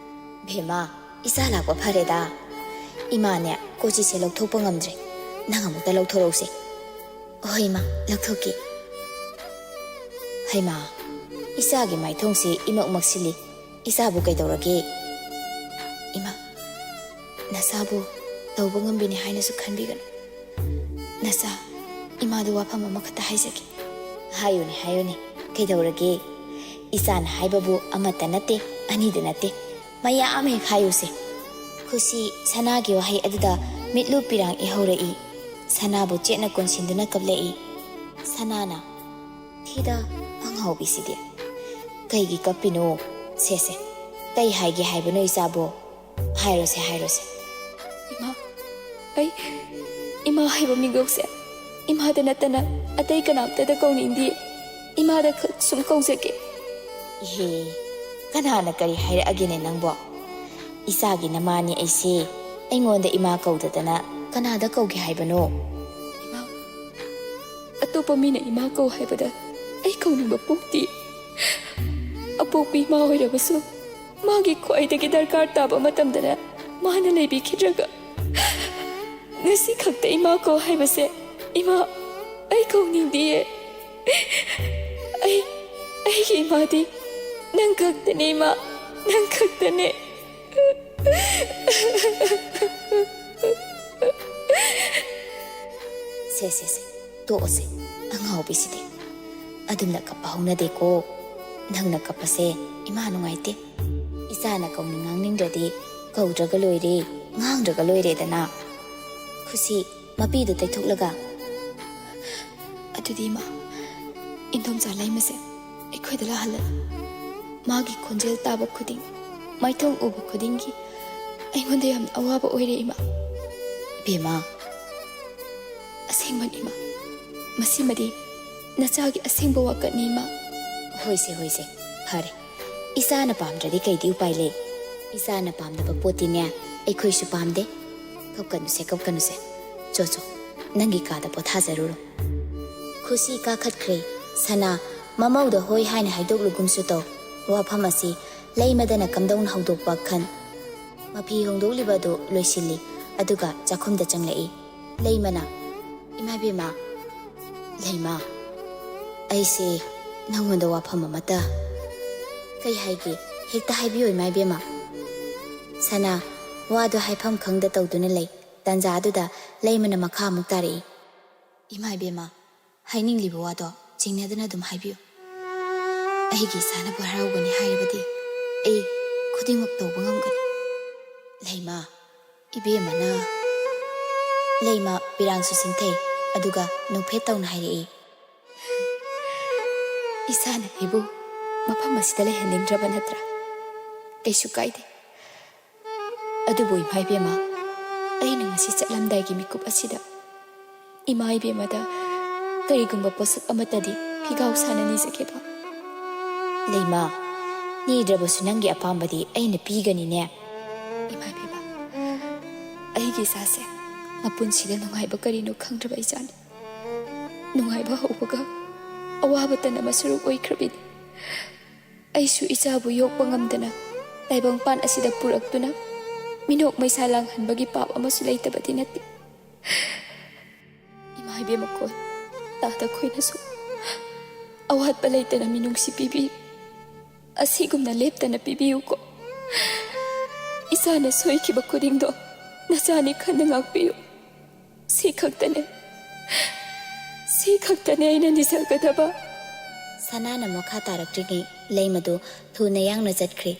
"ꯚꯦꯃꯥ, ꯏꯆꯥ ꯂꯥꯛꯄ ꯐꯔꯦꯗ꯫ ꯏꯃꯥꯅꯦ ꯀꯣꯆꯤꯁꯦ ꯂꯧꯊꯣꯛꯄ ꯉꯝꯗ꯭ꯔꯦ꯫ ꯅꯪ ꯑꯃꯨꯛꯇ ꯂꯧꯊꯣꯔꯛꯎꯁꯦ꯫" "ꯍꯣꯏ ꯏꯃꯥ, ꯂꯧꯊꯣꯛꯀꯦ꯫" "ꯍꯩꯃꯥ, ꯏꯆꯥꯒꯤ ꯃꯥꯏꯊꯣꯡꯁꯤ ꯏꯃꯛ ꯃꯛꯁꯤꯜꯂꯤ꯫ ꯏꯆꯥꯕꯨ ꯀꯩꯗꯧꯔꯒꯦ?" "ꯏꯃꯥ, ꯅꯆꯥꯕꯨ ꯇꯧꯕ ꯉꯝꯕꯤꯅꯤ ꯍꯥꯏꯅꯁꯨ ꯈꯟꯕꯤꯒꯅꯨ꯫ ꯅꯆꯥ, ꯏꯃꯥꯗꯨ ꯋꯥꯐꯝ ꯑꯃꯈꯛꯇ ꯍꯥꯏꯖꯒꯦ꯫" "ꯍꯥꯏꯌꯨꯅꯦ, ꯍꯥꯏꯌꯨꯅꯦ, ꯀꯩꯗꯧꯔꯒꯦ? ꯏꯆꯥꯅ ꯍꯥꯏꯕꯕꯨ ꯑꯃꯠꯇ ꯅꯠꯇꯦ, ꯑꯅꯤꯗ ꯅꯠꯇꯦ, ꯃꯌꯥꯝ ꯍꯦꯛ ꯍꯥꯏꯌꯨꯁꯦ꯫" ꯈꯨꯁꯤ ꯁꯅꯥꯒꯤ ꯋꯥꯍꯩ ꯑꯗꯨꯗ ꯃꯤꯠꯂꯨ ꯄꯤꯔꯥꯡ ꯏꯍꯧꯔꯛꯏ꯫ ꯁꯅꯥꯕꯨ ꯆꯦꯠꯅ ꯀꯣꯟꯁꯤꯟꯗꯨꯅ ꯀꯞꯂꯛꯏ꯫ ꯁꯅꯥꯅ, "ꯊꯤꯗ, ꯑꯉꯥꯎꯕꯤꯁꯤꯗꯤ꯫ ꯀꯩꯒꯤ ꯀꯞꯄꯤꯅꯣ? ꯁꯦ, ꯁꯦ, ꯀꯩ ꯍꯥꯏꯒꯦ ꯍꯥꯏꯕꯅꯣ ꯏꯆꯥꯕꯣ? ꯍꯥꯏꯔꯣꯁꯦ, ꯍꯥꯏꯔꯣꯁꯦ꯫" "ꯏꯃꯥ, ꯑꯩ ꯏꯃꯥ ꯍꯥꯏꯕ ꯃꯤꯡꯒꯧꯁꯦ ꯏꯃꯥꯗ ꯅꯠꯇꯅ ꯑꯇꯩ ꯀꯅꯥꯝꯇꯗ ꯀꯧꯅꯤꯡꯗꯦ꯫ ꯏꯃꯥꯗ ꯈꯛ ꯁꯨꯝ ꯀꯧꯖꯒꯦ꯫" "ꯏꯍꯦ, ꯀꯅꯥꯅ ꯀꯔꯤ ꯍꯥꯏꯔꯛꯑꯒꯦꯅꯦ ꯅꯪꯕꯣ? ꯏꯆꯥꯒꯤ ꯅꯃꯥꯅꯤ ꯑꯩꯁꯦ꯫ ꯑꯩꯉꯣꯟꯗ ꯏꯃꯥ ꯀꯧꯗꯗꯅ ꯀꯅꯥꯗ ꯀꯧꯒꯦ ꯍꯥꯏꯕꯅꯣ?" "ꯏꯃꯥ, ꯑꯇꯣꯞꯄ ꯃꯤꯅ ꯏꯃꯥ ꯀꯧ ꯍꯥꯏꯕꯗ ꯑꯩ ꯀꯧꯅꯤꯡꯕ ꯄꯣꯛꯇꯦ꯫ ꯑꯄꯣꯛꯄꯤ ꯏꯃꯥ ꯑꯣꯏꯔꯕꯁꯨ ꯃꯥꯒꯤ ꯈ꯭ꯋꯥꯏꯗꯒꯤ ꯗꯔꯀꯥꯔ ꯇꯥꯕ ꯃꯇꯝꯗꯅ ꯃꯥꯅ ꯂꯩꯕꯤꯈꯤꯗ꯭ꯔꯒ ꯉꯁꯤ ꯈꯛꯇ ꯏꯃꯥ ꯀꯧ ꯍꯥꯏꯕꯁꯦ, ꯏꯃꯥ, ꯑꯩ ꯀꯧꯅꯤꯡꯗꯤꯌꯦ꯫ ꯑꯩ, ꯑꯩꯒꯤ ꯏꯃꯥꯗꯤ ꯅꯪ ꯈꯛꯇꯅꯦ ꯏꯃꯥ, ꯅꯪ ꯈꯛꯇꯅꯦ꯫" "ꯁꯦ, ꯁꯦ, ꯁꯦ, ꯇꯣꯛꯑꯁꯦ, ꯑꯉꯥꯎꯕꯤꯁꯤꯗꯤ꯫ ꯑꯗꯨꯝꯅ ꯀꯞꯄ ꯍꯧꯅꯗꯦꯀꯣ꯫ ꯅꯪꯅ ꯀꯞꯄꯁꯦ ꯏꯃꯥ ꯅꯨꯡꯉꯥꯏꯇꯦ꯫ ꯏꯆꯥꯅ ꯀꯧꯅꯤꯡ ꯉꯥꯡꯅꯤꯡꯗ꯭ꯔꯗꯤ ꯀꯧꯗ꯭ꯔꯒ ꯂꯣꯏꯔꯦ, ꯉꯥꯡꯗ꯭ꯔꯒ ꯂꯣꯏꯔꯦꯗꯅ꯫" ꯈꯨꯁꯤ ꯃꯄꯤꯗꯨ ꯇꯩꯊꯣꯛꯂꯒ, "ꯑꯗꯨꯗꯤ ꯏꯃꯥ, ꯏꯟꯗꯣꯝꯆꯥ ꯂꯩꯃꯁꯦ ꯑꯩꯈꯣꯏꯗ ꯂꯥꯛꯍꯜꯂꯅꯤ꯫ ꯃꯥꯒꯤ ꯈꯣꯟꯖꯦꯜ ꯇꯥꯕ ꯈꯨꯗꯤꯡ, ꯃꯥꯏꯊꯣꯡ ꯎꯕ ꯈꯨꯗꯤꯡꯒꯤ ꯑꯩꯉꯣꯟꯗ ꯌꯥꯝꯅ ꯑꯋꯥꯕ ꯑꯣꯏꯔꯦ, ꯏꯃꯥ꯫ ꯏꯕꯦꯝꯃ꯫ ꯑꯁꯦꯡꯕꯅꯤ, ꯏꯃꯥ꯫ ꯃꯁꯤꯃꯗꯤ ꯅꯆꯥꯒꯤ ꯑꯁꯦꯡꯕ ꯋꯥꯀꯠꯅꯤ, ꯏꯃꯥ꯫ ꯍꯣꯏꯁꯦ, ꯍꯣꯏꯁꯦ, ꯐꯔꯦ꯫ ꯏꯆꯥꯅ ꯄꯥꯝꯗ꯭ꯔꯗꯤ ꯀꯩꯗꯤ ꯎꯄꯥꯏ ꯂꯩ? ꯏꯆꯥꯅ ꯄꯥꯝꯗꯕ ꯄꯣꯠꯇꯤꯅꯦ ꯑꯩꯈꯣꯏꯁꯨ ꯄꯥꯝꯗꯦ꯫ ꯀꯞꯀꯅꯨꯁꯦ, ꯀꯞꯀꯅꯨꯁꯦ꯫ ꯆꯣ, ꯆꯣ, ꯅꯪꯒꯤ ꯀꯥꯗ ꯄꯣꯊꯥꯖꯔꯨꯔꯣ꯫ ꯈꯨꯁꯤ ꯀꯥꯈꯠꯈ꯭ꯔꯦ꯫ ꯁꯅꯥ, ꯃꯃꯧꯗ ꯍꯣꯏ ꯍꯥꯏꯅ ꯍꯥꯏꯗꯣꯛꯂꯨꯒꯨꯝꯁꯨ ꯇꯧ꯫ ꯋꯥꯐꯝ ꯑꯁꯤ ꯂꯩꯃꯗꯅ ꯀꯝꯗꯧꯅ ꯍꯧꯗꯣꯛꯄ ꯈꯟ꯫ ꯃꯐꯤ ꯍꯣꯡꯗꯣꯛꯂꯤꯕ ꯑꯗꯨ ꯂꯣꯏꯁꯤꯜꯂꯤ, ꯑꯗꯨꯒ ꯆꯥꯛꯈꯨꯝꯗ ꯆꯪꯂꯛꯏ꯫ ꯂꯩꯃꯅ, "ꯏꯃꯥ ꯏꯕꯦꯝꯃ, ꯂꯩꯃ, ꯑꯩꯁꯦ ꯅꯪꯉꯣꯟꯗ ꯋꯥꯐꯝ ꯑꯃꯇ"꯫ "ꯀꯩ ꯍꯥꯏꯒꯦ? ꯍꯦꯛꯇ ꯍꯥꯏꯕꯤꯌꯨ, ꯏꯃꯥ ꯏꯕꯦꯝꯃ"꯫ ꯁꯅꯥ ꯋꯥꯗꯨ ꯍꯥꯏꯐꯝ ꯈꯪꯗ ꯇꯧꯗꯨꯅ ꯂꯩ꯫ ꯇꯥꯟꯖꯥꯗꯨꯗ ꯂꯩꯃꯅ ꯃꯈꯥ ꯑꯃꯨꯛ ꯇꯥꯔꯛꯏ꯫ "ꯏꯃꯥ ꯏꯕꯦꯝꯃ, ꯍꯥꯏꯅꯤꯡꯂꯤꯕ ꯋꯥꯗꯣ ꯆꯤꯡꯅꯗꯅ ꯑꯗꯨꯝ ꯍꯥꯏꯕꯤꯌꯨ꯫ ꯑꯩꯒꯤ ꯏꯆꯥꯅꯕꯨ ꯍꯔꯥꯎꯒꯅꯤ ꯍꯥꯏꯔꯕꯗꯤ ꯑꯩ ꯈꯨꯗꯤꯡꯃꯛ ꯇꯧꯕ ꯉꯝꯒꯅꯤ"꯫ ꯂꯩꯃ, ꯏꯕꯦꯝꯃꯅ꯫ ꯂꯩꯃ ꯄꯤꯔꯥꯡꯁꯨ ꯁꯤꯡꯊꯩ, ꯑꯗꯨꯒ ꯅꯣꯛꯐꯦꯠ ꯇꯧꯅ ꯍꯥꯏꯔꯛꯏ꯫ "ꯏꯆꯥꯅ ꯑꯩꯕꯨ ꯃꯐꯝ ꯑꯁꯤꯗ ꯂꯩꯍꯟꯅꯤꯡꯗ꯭ꯔꯕ ꯅꯠꯇ꯭ꯔꯥ? ꯀꯩꯁꯨ ꯀꯥꯏꯗꯦ꯫ ꯑꯗꯨꯕꯨ ꯏꯃꯥ ꯏꯕꯦꯝꯃ, ꯑꯩꯅ ꯉꯁꯤ ꯆꯠꯂꯝꯗꯥꯏꯒꯤ ꯃꯤꯀꯨꯞ ꯑꯁꯤꯗ ꯏꯃꯥ ꯏꯕꯦꯝꯃꯗ ꯀꯔꯤꯒꯨꯝꯕ ꯄꯣꯠꯁꯛ ꯑꯃꯠꯇꯗꯤ ꯐꯤꯒꯥꯎ ꯁꯥꯅ ꯅꯤꯖꯒꯦꯕ"꯫ "ꯂꯩꯃ, ꯅꯤꯗ꯭ꯔꯕꯁꯨ ꯅꯪꯒꯤ ꯑꯄꯥꯝꯕꯗꯤ ꯑꯩꯅ ꯄꯤꯒꯅꯤꯅꯦ"꯫ "ꯏꯃꯥ ꯏꯕꯦꯝꯃ, ꯑꯩꯒꯤ ꯏꯆꯥꯁꯦ ꯃꯄꯨꯟꯁꯤꯗ ꯅꯨꯡꯉꯥꯏꯕ ꯀꯔꯤꯅꯣ ꯈꯪꯗ꯭ꯔꯕ ꯏꯆꯥꯅꯤ꯫ ꯅꯨꯡꯉꯥꯏꯕ ꯍꯧꯕꯒ ꯑꯋꯥꯕꯇꯅ ꯃꯁꯔꯨꯛ ꯑꯣꯏꯈ꯭ꯔꯕꯤꯅꯤ꯫ ꯑꯩꯁꯨ ꯏꯆꯥꯕꯨ ꯌꯣꯛꯄ ꯉꯝꯗꯅ ꯇꯥꯏꯕꯪꯄꯥꯟ ꯑꯁꯤꯗ ꯄꯨꯔꯛꯇꯨꯅ ꯃꯤꯅꯣꯛ ꯃꯩꯁꯥ ꯂꯥꯡꯍꯟꯕꯒꯤ ꯄꯥꯞ ꯑꯃꯁꯨ ꯂꯩꯇꯕꯗꯤ ꯅꯠꯇꯦ꯫ ꯏꯃꯥ ꯏꯕꯦꯝꯃ ꯈꯣꯏ, ꯇꯥꯗ ꯈꯣꯏꯅꯁꯨ ꯑꯋꯥꯠꯄ ꯂꯩꯇꯅ ꯃꯤꯅꯨꯡꯁꯤ ꯄꯤꯕꯤ꯫ ꯑꯁꯤꯒꯨꯝꯅ ꯂꯦꯞꯇꯅ ꯄꯤꯕꯤꯌꯨꯀꯣ꯫ ꯏꯆꯥꯅ ꯁꯣꯏꯈꯤꯕ ꯈꯨꯗꯤꯡꯗꯣ ꯅꯆꯥꯅꯤ ꯈꯟꯅ ꯉꯥꯛꯄꯤꯌꯨ꯫ ꯁꯤ ꯈꯛꯇꯅꯦ, ꯁꯤ ꯈꯛꯇꯅꯦ ꯑꯩꯅ ꯅꯤꯖꯒꯗꯕ"꯫ ꯁꯅꯥꯅ ꯃꯈꯥ ꯇꯥꯔꯛꯇ꯭ꯔꯤꯉꯩ ꯂꯩꯃꯗꯨ ꯊꯨꯅ ꯌꯥꯡꯅ ꯆꯠꯈ꯭ꯔꯦ꯫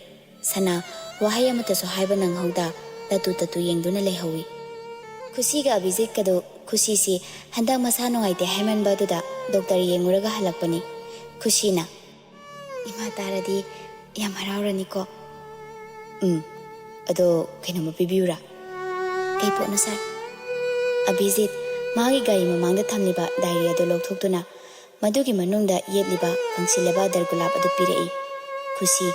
ꯁꯅꯥ ꯋꯥꯍꯩ ꯑꯃꯠꯇꯁꯨ ꯍꯥꯏꯕ ꯅꯪꯍꯧꯗ ꯇꯠꯇꯨ ꯇꯠꯇꯨ ꯌꯦꯡꯗꯨꯅ ꯂꯩꯍꯧꯏ꯫ ꯈꯨꯁꯤꯒ ꯑꯚꯤꯖꯤꯠꯀꯗꯨ, ꯈꯨꯁꯤꯁꯤ ꯍꯟꯗꯛ ꯃꯁꯥ ꯅꯨꯡꯉꯥꯏꯇꯦ ꯍꯥꯏꯃꯟꯕ ꯑꯗꯨꯗ ꯗꯣꯛꯇꯔ ꯌꯦꯡꯉꯨꯔꯒ ꯍꯜꯂꯛꯄꯅꯤ꯫ ꯈꯨꯁꯤꯅ, "ꯏꯃꯥ ꯇꯥꯔꯗꯤ ꯌꯥꯝ ꯍꯔꯥꯎꯔꯅꯤꯀꯣ?" "ꯎꯝ, ꯑꯗꯣ ꯀꯩꯅꯣꯝꯃ ꯄꯤꯕꯤꯌꯨꯔꯥ?" "ꯀꯩ ꯄꯣꯠꯅꯣ ꯁꯥꯔ?" ꯑꯚꯤꯖꯤꯠ ꯃꯥꯒꯤ ꯒꯥꯔꯤ ꯃꯃꯥꯡꯗ ꯊꯝꯂꯤꯕ ꯗꯥꯏꯔꯤ ꯑꯗꯨ ꯂꯧꯊꯣꯛꯇꯨꯅ ꯃꯗꯨꯒꯤ ꯃꯅꯨꯡꯗ ꯌꯦꯠꯂꯤꯕ ꯀꯪꯁꯤꯜꯂꯕ ꯗꯔꯒꯨꯂꯥꯞ ꯑꯗꯨ ꯄꯤꯔꯛꯏ꯫ ꯈꯨꯁꯤ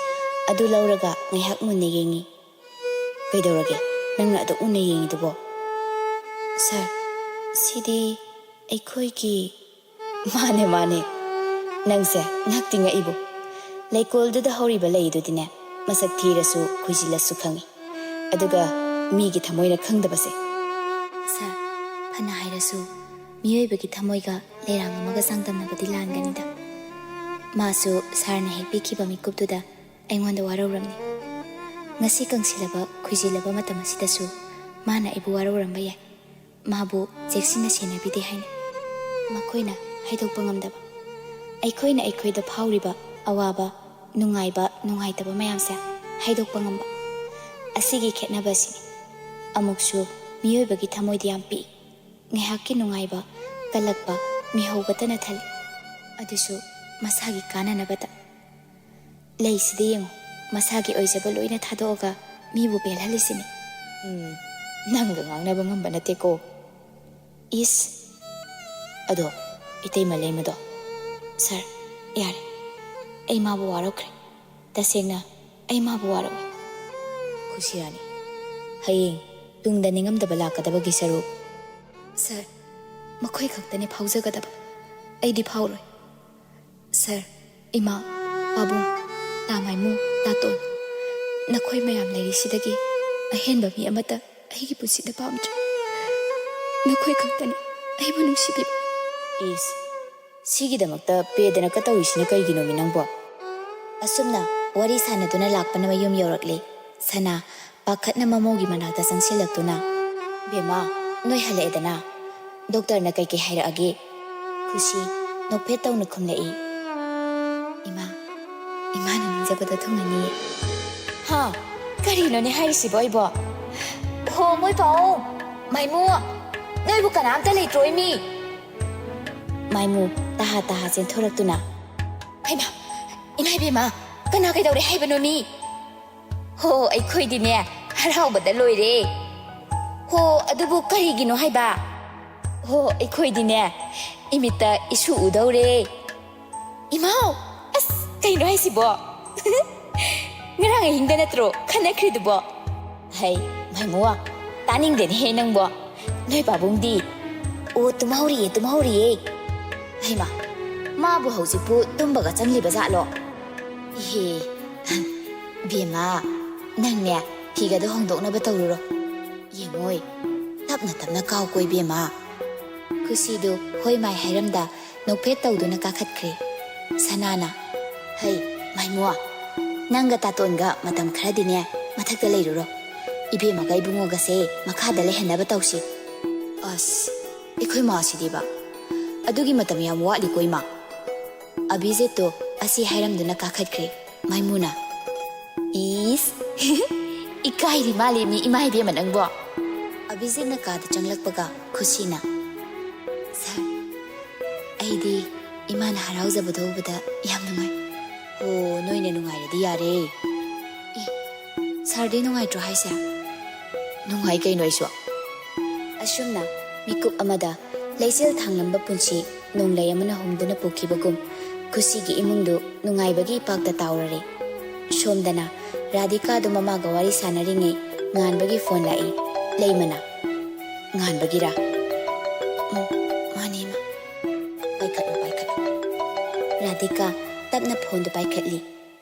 ꯑꯗꯨ ꯂꯧꯔꯒ ꯉꯥꯏꯍꯥꯛ ꯃꯨꯟꯅ ꯌꯦꯡꯉꯤ꯫ "ꯀꯩꯗꯧꯔꯒꯦ? ꯅꯪꯅ ꯑꯗꯨꯛ ꯃꯨꯟꯅ ꯌꯦꯡꯉꯤꯗꯨꯕꯣ?" "ꯁꯥꯔ, ꯁꯤꯗꯤ ꯑꯩꯈꯣꯏꯒꯤ"꯫ "ꯃꯥꯅꯦ, ꯃꯥꯅꯦ꯫ ꯅꯪꯁꯦ ꯉꯛꯇꯤ ꯉꯛꯏꯕꯨ꯫ ꯂꯩꯀꯣꯜꯗꯨꯗ ꯍꯧꯔꯤꯕ ꯂꯩꯗꯨꯗꯤꯅꯦ, ꯃꯁꯛ ꯊꯤꯔꯁꯨ ꯈꯨꯏꯖꯤꯜꯂꯁꯨ ꯈꯪꯉꯤ꯫ ꯑꯗꯨꯒ ꯃꯤꯒꯤ ꯊꯃꯣꯏꯅ ꯈꯪꯗꯕꯁꯦ"꯫ "ꯁꯥꯔ, ꯐꯅ ꯍꯥꯏꯔꯁꯨ ꯃꯤꯑꯣꯏꯕꯒꯤ ꯊꯃꯣꯏꯒ ꯂꯩꯔꯥꯡ ꯑꯃꯒ ꯆꯥꯡꯗꯝꯅꯕꯗꯤ ꯂꯥꯟꯒꯅꯤꯗ꯫ ꯃꯥꯁꯨ ꯁꯥꯔꯅ ꯍꯦꯛ ꯄꯤꯈꯤꯕ ꯃꯤꯀꯨꯞꯇꯨꯗ ꯑꯩꯉꯣꯟꯗ ꯋꯥꯔꯧꯔꯝꯅꯤ꯫ ꯉꯁꯤ ꯀꯪꯁꯤꯜꯂꯕ, ꯈꯨꯏꯖꯤꯜꯂꯕ ꯃꯇꯝ ꯑꯁꯤꯗꯁꯨ ꯃꯥꯅ ꯑꯩꯕꯨ ꯋꯥꯔꯧꯔꯝꯕ ꯌꯥꯏ꯫ ꯃꯥꯕꯨ ꯆꯦꯛꯁꯤꯟꯅ ꯁꯦꯟꯅꯕꯤꯗꯦ ꯍꯥꯏꯅ ꯃꯈꯣꯏꯅ ꯍꯥꯏꯗꯣꯛꯄ ꯉꯝꯗꯕ꯫ ꯑꯩꯈꯣꯏꯅ ꯑꯩꯈꯣꯏꯗ ꯐꯥꯎꯔꯤꯕ ꯑꯋꯥꯕ, ꯅꯨꯡꯉꯥꯏꯕ, ꯅꯨꯡꯉꯥꯏꯇꯕ ꯃꯌꯥꯝꯁꯦ ꯍꯥꯏꯗꯣꯛꯄ ꯉꯝꯕ꯫ ꯑꯁꯤꯒꯤ ꯈꯦꯠꯅꯕ ꯑꯁꯤꯅꯤ꯫ ꯑꯃꯨꯛꯁꯨ ꯃꯤꯑꯣꯏꯕꯒꯤ ꯊꯃꯣꯏꯗ ꯌꯥꯝ ꯄꯤꯛꯏ꯫ ꯉꯥꯏꯍꯥꯛꯀꯤ ꯅꯨꯡꯉꯥꯏꯕ, ꯀꯜꯂꯛꯄ, ꯃꯤꯍꯧꯕꯇꯅ ꯊꯜꯂꯤ꯫ ꯑꯗꯨꯁꯨ ꯃꯁꯥꯒꯤ ꯀꯥꯟꯅꯅꯕꯗ꯫ ꯂꯩꯁꯤꯗ ꯌꯦꯡꯉꯨ, ꯃꯁꯥꯒꯤ ꯑꯣꯏꯖꯕ ꯂꯣꯏꯅ ꯊꯥꯗꯣꯛꯑꯒ ꯃꯤꯕꯨ ꯄꯦꯜꯍꯜꯂꯤꯁꯤꯅꯤ"꯫ "ꯎꯝ, ꯅꯪꯒ ꯉꯥꯡꯅꯕ ꯉꯝꯕ ꯅꯠꯇꯦꯀꯣ"꯫ "ꯏꯁ"꯫ "ꯑꯗꯣ, ꯏꯇꯩꯃ ꯂꯩꯃꯗꯣ"꯫ "ꯁꯥꯔ, ꯌꯥꯔꯦ꯫ ꯑꯩ ꯃꯥꯕꯨ ꯋꯥꯔꯧꯈ꯭ꯔꯦ꯫ ꯇꯁꯦꯡꯅ, ꯑꯩ ꯃꯥꯕꯨ ꯋꯥꯔꯧꯏ"꯫ ꯈꯨꯁꯤꯔꯥꯅꯤ, "ꯍꯌꯦꯡ ꯇꯨꯡꯗ ꯅꯤꯡꯉꯝꯗꯕ ꯂꯥꯛꯀꯗꯕꯒꯤ ꯁꯔꯨꯛ"꯫ "ꯁꯥꯔ, ꯃꯈꯣꯏ ꯈꯛꯇꯅꯤ ꯐꯥꯎꯖꯒꯗꯕ꯫ ꯑꯩꯗꯤ ꯐꯥꯎꯔꯣꯏ꯫ ꯁꯥꯔ, ꯏꯃꯥ, ꯄꯥꯕꯨꯡ, ꯇꯥ ꯃꯥꯏꯃꯨ, ꯇꯥꯇꯣꯟ, ꯅꯈꯣꯏ ꯃꯌꯥꯝ ꯂꯩꯔꯤꯁꯤꯗꯒꯤ ꯑꯍꯦꯟꯕ ꯃꯤ ꯑꯃꯠꯇ ꯑꯩꯒꯤ ꯄꯨꯟꯁꯤꯗ ꯄꯥꯝꯗ꯭ꯔꯦ꯫ ꯅꯈꯣꯏ ꯈꯛꯇꯅꯤ ꯑꯩꯕꯨ ꯅꯨꯡꯁꯤꯕꯤꯕ"꯫ "ꯏꯁ, ꯁꯤꯒꯤꯗꯃꯛꯇ ꯄꯦꯗꯅ ꯀꯇꯧꯔꯤꯁꯤꯅ ꯀꯩꯒꯤꯅꯣꯃꯤ ꯅꯪꯕꯣ?" ꯑꯁꯨꯝꯅ ꯋꯥꯔꯤ ꯁꯥꯟꯅꯗꯨꯅ ꯂꯥꯛꯄꯅ ꯃꯌꯨꯝ ꯌꯧꯔꯛꯂꯦ꯫ ꯁꯅꯥ ꯄꯥꯈꯠꯅ ꯃꯃꯧꯒꯤ ꯃꯅꯥꯛꯇ ꯆꯪꯁꯤꯜꯂꯛꯇꯨꯅ, "ꯕꯦꯝꯃ, ꯅꯣꯏ ꯍꯜꯂꯛꯑꯦꯗꯅ? ꯗꯣꯛꯇꯔꯅ ꯀꯩꯀꯩ ꯍꯥꯏꯔꯛꯑꯒꯦ?" ꯈꯨꯁꯤ ꯅꯣꯛꯐꯦꯠ ꯇꯧꯅ ꯈꯨꯝꯂꯛꯏ꯫ "ꯏꯃꯥ, ꯏꯃꯥꯅ ꯅꯤꯡꯖꯕꯗ ꯊꯨꯡꯉꯅꯤꯌꯦ"꯫ "ꯍꯥ? ꯀꯔꯤꯅꯣꯅꯦ ꯍꯥꯏꯔꯤꯁꯤꯕꯣ ꯑꯩꯕꯣ? ꯍꯣ, ꯃꯣꯏ ꯄꯥꯎ"꯫ ꯃꯥꯏꯃꯨ, ꯅꯣꯏꯕꯨ ꯀꯅꯥꯝꯇ ꯂꯩꯇ꯭ꯔꯣ ꯏꯃꯤ? ꯃꯥꯏꯃꯨ ꯇꯍꯥ ꯇꯍꯥ ꯆꯦꯟꯊꯣꯔꯛꯇꯨꯅ, "ꯍꯩꯃꯥ, ꯏꯃꯥ ꯏꯕꯦꯝꯃ, ꯀꯅꯥ ꯀꯩꯗꯧꯔꯦ ꯍꯥꯏꯕꯅꯣ ꯃꯤ?" "ꯍꯣ, ꯑꯩꯈꯣꯏꯗꯤꯅꯦ ꯍꯔꯥꯎꯕꯗ ꯂꯣꯏꯔꯦ꯫" "ꯍꯣ, ꯑꯗꯨꯕꯨ ꯀꯔꯤꯒꯤꯅꯣ ꯍꯥꯏꯕ?" "ꯍꯣ, ꯑꯩꯈꯣꯏꯗꯤꯅꯦ ꯏꯃꯤꯠꯇ ꯏꯁꯨ ꯎꯗꯧꯔꯦ꯫" "ꯏꯃꯥꯎ, ꯑꯁ, ꯀꯩꯅꯣ ꯍꯥꯏꯁꯤꯕꯣ? ꯉꯔꯥꯡ ꯑꯍꯤꯡꯗ ꯅꯠꯇ꯭ꯔꯣ ꯈꯟꯅꯈ꯭ꯔꯤꯗꯨꯕꯣ?" "ꯍꯩ, ꯃꯥꯏꯃꯨ, ꯇꯥꯅꯤꯡꯗꯦꯅꯦꯍꯦ ꯅꯪꯕꯣ꯫ ꯅꯣꯏ ꯄꯥꯕꯨꯡꯗꯤ?" "ꯑꯣ, ꯇꯨꯝꯍꯧꯔꯤꯌꯦ, ꯇꯨꯝꯍꯧꯔꯤꯌꯦ꯫" "ꯍꯩꯃꯥ, ꯃꯥꯕꯨ ꯍꯧꯖꯤꯛꯄꯨ ꯇꯨꯝꯕꯒ ꯆꯪꯂꯤꯕ ꯖꯥꯠꯂꯣ?" "ꯏꯍꯦ, ꯕꯦꯝꯃ, ꯅꯪꯅꯦ ꯐꯤꯒꯗꯣ ꯍꯣꯡꯗꯣꯛꯅꯕ ꯇꯧꯔꯨꯔꯣ꯫ ꯌꯦꯡꯉꯣꯏ, ꯇꯞꯅ ꯇꯞꯅ ꯀꯥꯎꯀꯣ ꯏꯕꯦꯝꯃ꯫" ꯈꯨꯁꯤꯗꯨ ꯍꯣꯏ ꯃꯥꯏ ꯍꯥꯏꯔꯝꯗ ꯅꯣꯛꯐꯦꯠ ꯇꯧꯗꯨꯅ ꯀꯥꯈꯠꯈ꯭ꯔꯦ꯫ ꯁꯅꯥꯅ, "ꯍꯩ, ꯃꯥꯏꯃꯨ, ꯅꯪꯒ ꯇꯥꯇꯣꯟꯒ ꯃꯇꯝ ꯈꯔꯗꯤꯅꯦ ꯃꯊꯛꯇ ꯂꯩꯔꯨꯔꯣ꯫ ꯏꯕꯦꯝꯃꯒ ꯏꯕꯨꯡꯉꯣꯒꯁꯦ ꯃꯈꯥꯗ ꯂꯩꯍꯟꯅꯕ ꯇꯧꯁꯤ꯫" "ꯑꯁ, ꯑꯩꯈꯣꯏ ꯃꯥꯁꯤꯗꯤꯕ꯫ ꯑꯗꯨꯒꯤ ꯃꯇꯝ ꯌꯥꯝ ꯋꯥꯠꯂꯤꯀꯣ ꯏꯃꯥ꯫" ꯑꯚꯤꯖꯤꯠꯇꯣ ꯑꯁꯤ ꯍꯥꯏꯔꯝꯗꯨꯅ ꯀꯥꯈꯠꯈ꯭ꯔꯦ꯫ ꯃꯥꯏꯃꯨꯅ, "ꯏꯁ, ꯏꯀꯥꯏꯔꯤ ꯃꯥꯜꯂꯦ ꯃꯤ ꯏꯃꯥ ꯏꯕꯦꯝꯃ ꯅꯪꯕꯣ꯫" ꯑꯚꯤꯖꯤꯠꯅ ꯀꯥꯗ ꯆꯪꯂꯛꯄꯒ ꯈꯨꯁꯤꯅ, "ꯁꯥꯔ, ꯑꯩꯗꯤ ꯏꯃꯥꯅ ꯍꯔꯥꯎꯖꯕꯗꯣ ꯎꯕꯗ ꯌꯥꯝ ꯅꯨꯡꯉꯥꯏ꯫" "ꯑꯣ, ꯅꯣꯏꯅ ꯅꯨꯡꯉꯥꯏꯔꯗꯤ ꯌꯥꯔꯦ꯫" "ꯑꯦ, ꯁꯥꯔꯗꯤ ꯅꯨꯡꯉꯥꯏꯇ꯭ꯔꯣ ꯍꯥꯏꯁꯦ?" "ꯅꯨꯡꯉꯥꯏ ꯀꯩꯅꯣ ꯑꯩꯁꯨ꯫" ꯑꯁꯨꯝꯅ ꯃꯤꯀꯨꯞ ꯑꯃꯗ ꯂꯩꯆꯤꯜ ꯊꯥꯡꯂꯝꯕ ꯄꯨꯟꯁꯤ ꯅꯣꯡꯂꯩ ꯑꯃꯅ ꯍꯨꯝꯗꯨꯅ ꯄꯨꯈꯤꯕꯒꯨꯝ ꯈꯨꯁꯤꯒꯤ ꯏꯃꯨꯡꯗꯨ ꯅꯨꯡꯉꯥꯏꯕꯒꯤ ꯏꯄꯥꯛꯇ ꯇꯥꯎꯔꯔꯦ꯫ ꯁꯣꯝꯗꯅ ꯔꯥꯙꯤꯀꯥꯗꯨ ꯃꯃꯥꯒ ꯋꯥꯔꯤ ꯁꯥꯟꯅꯔꯤꯉꯩ ꯉꯥꯟꯕꯒꯤ ꯐꯣꯟ ꯂꯥꯛꯏ꯫ ꯂꯩꯃꯅ, "ꯉꯥꯟꯕꯒꯤꯔꯥ?" "ꯎꯝ, ꯃꯥꯅꯦ, ꯏꯃꯥ꯫" "ꯄꯥꯏꯈꯠꯂꯨ, ꯄꯥꯏꯈꯠꯂꯨ꯫" ꯔꯥꯙꯤꯀꯥ ꯇꯞꯅ ꯐꯣꯟꯗꯨ ꯄꯥꯏꯈꯠꯂꯤ꯫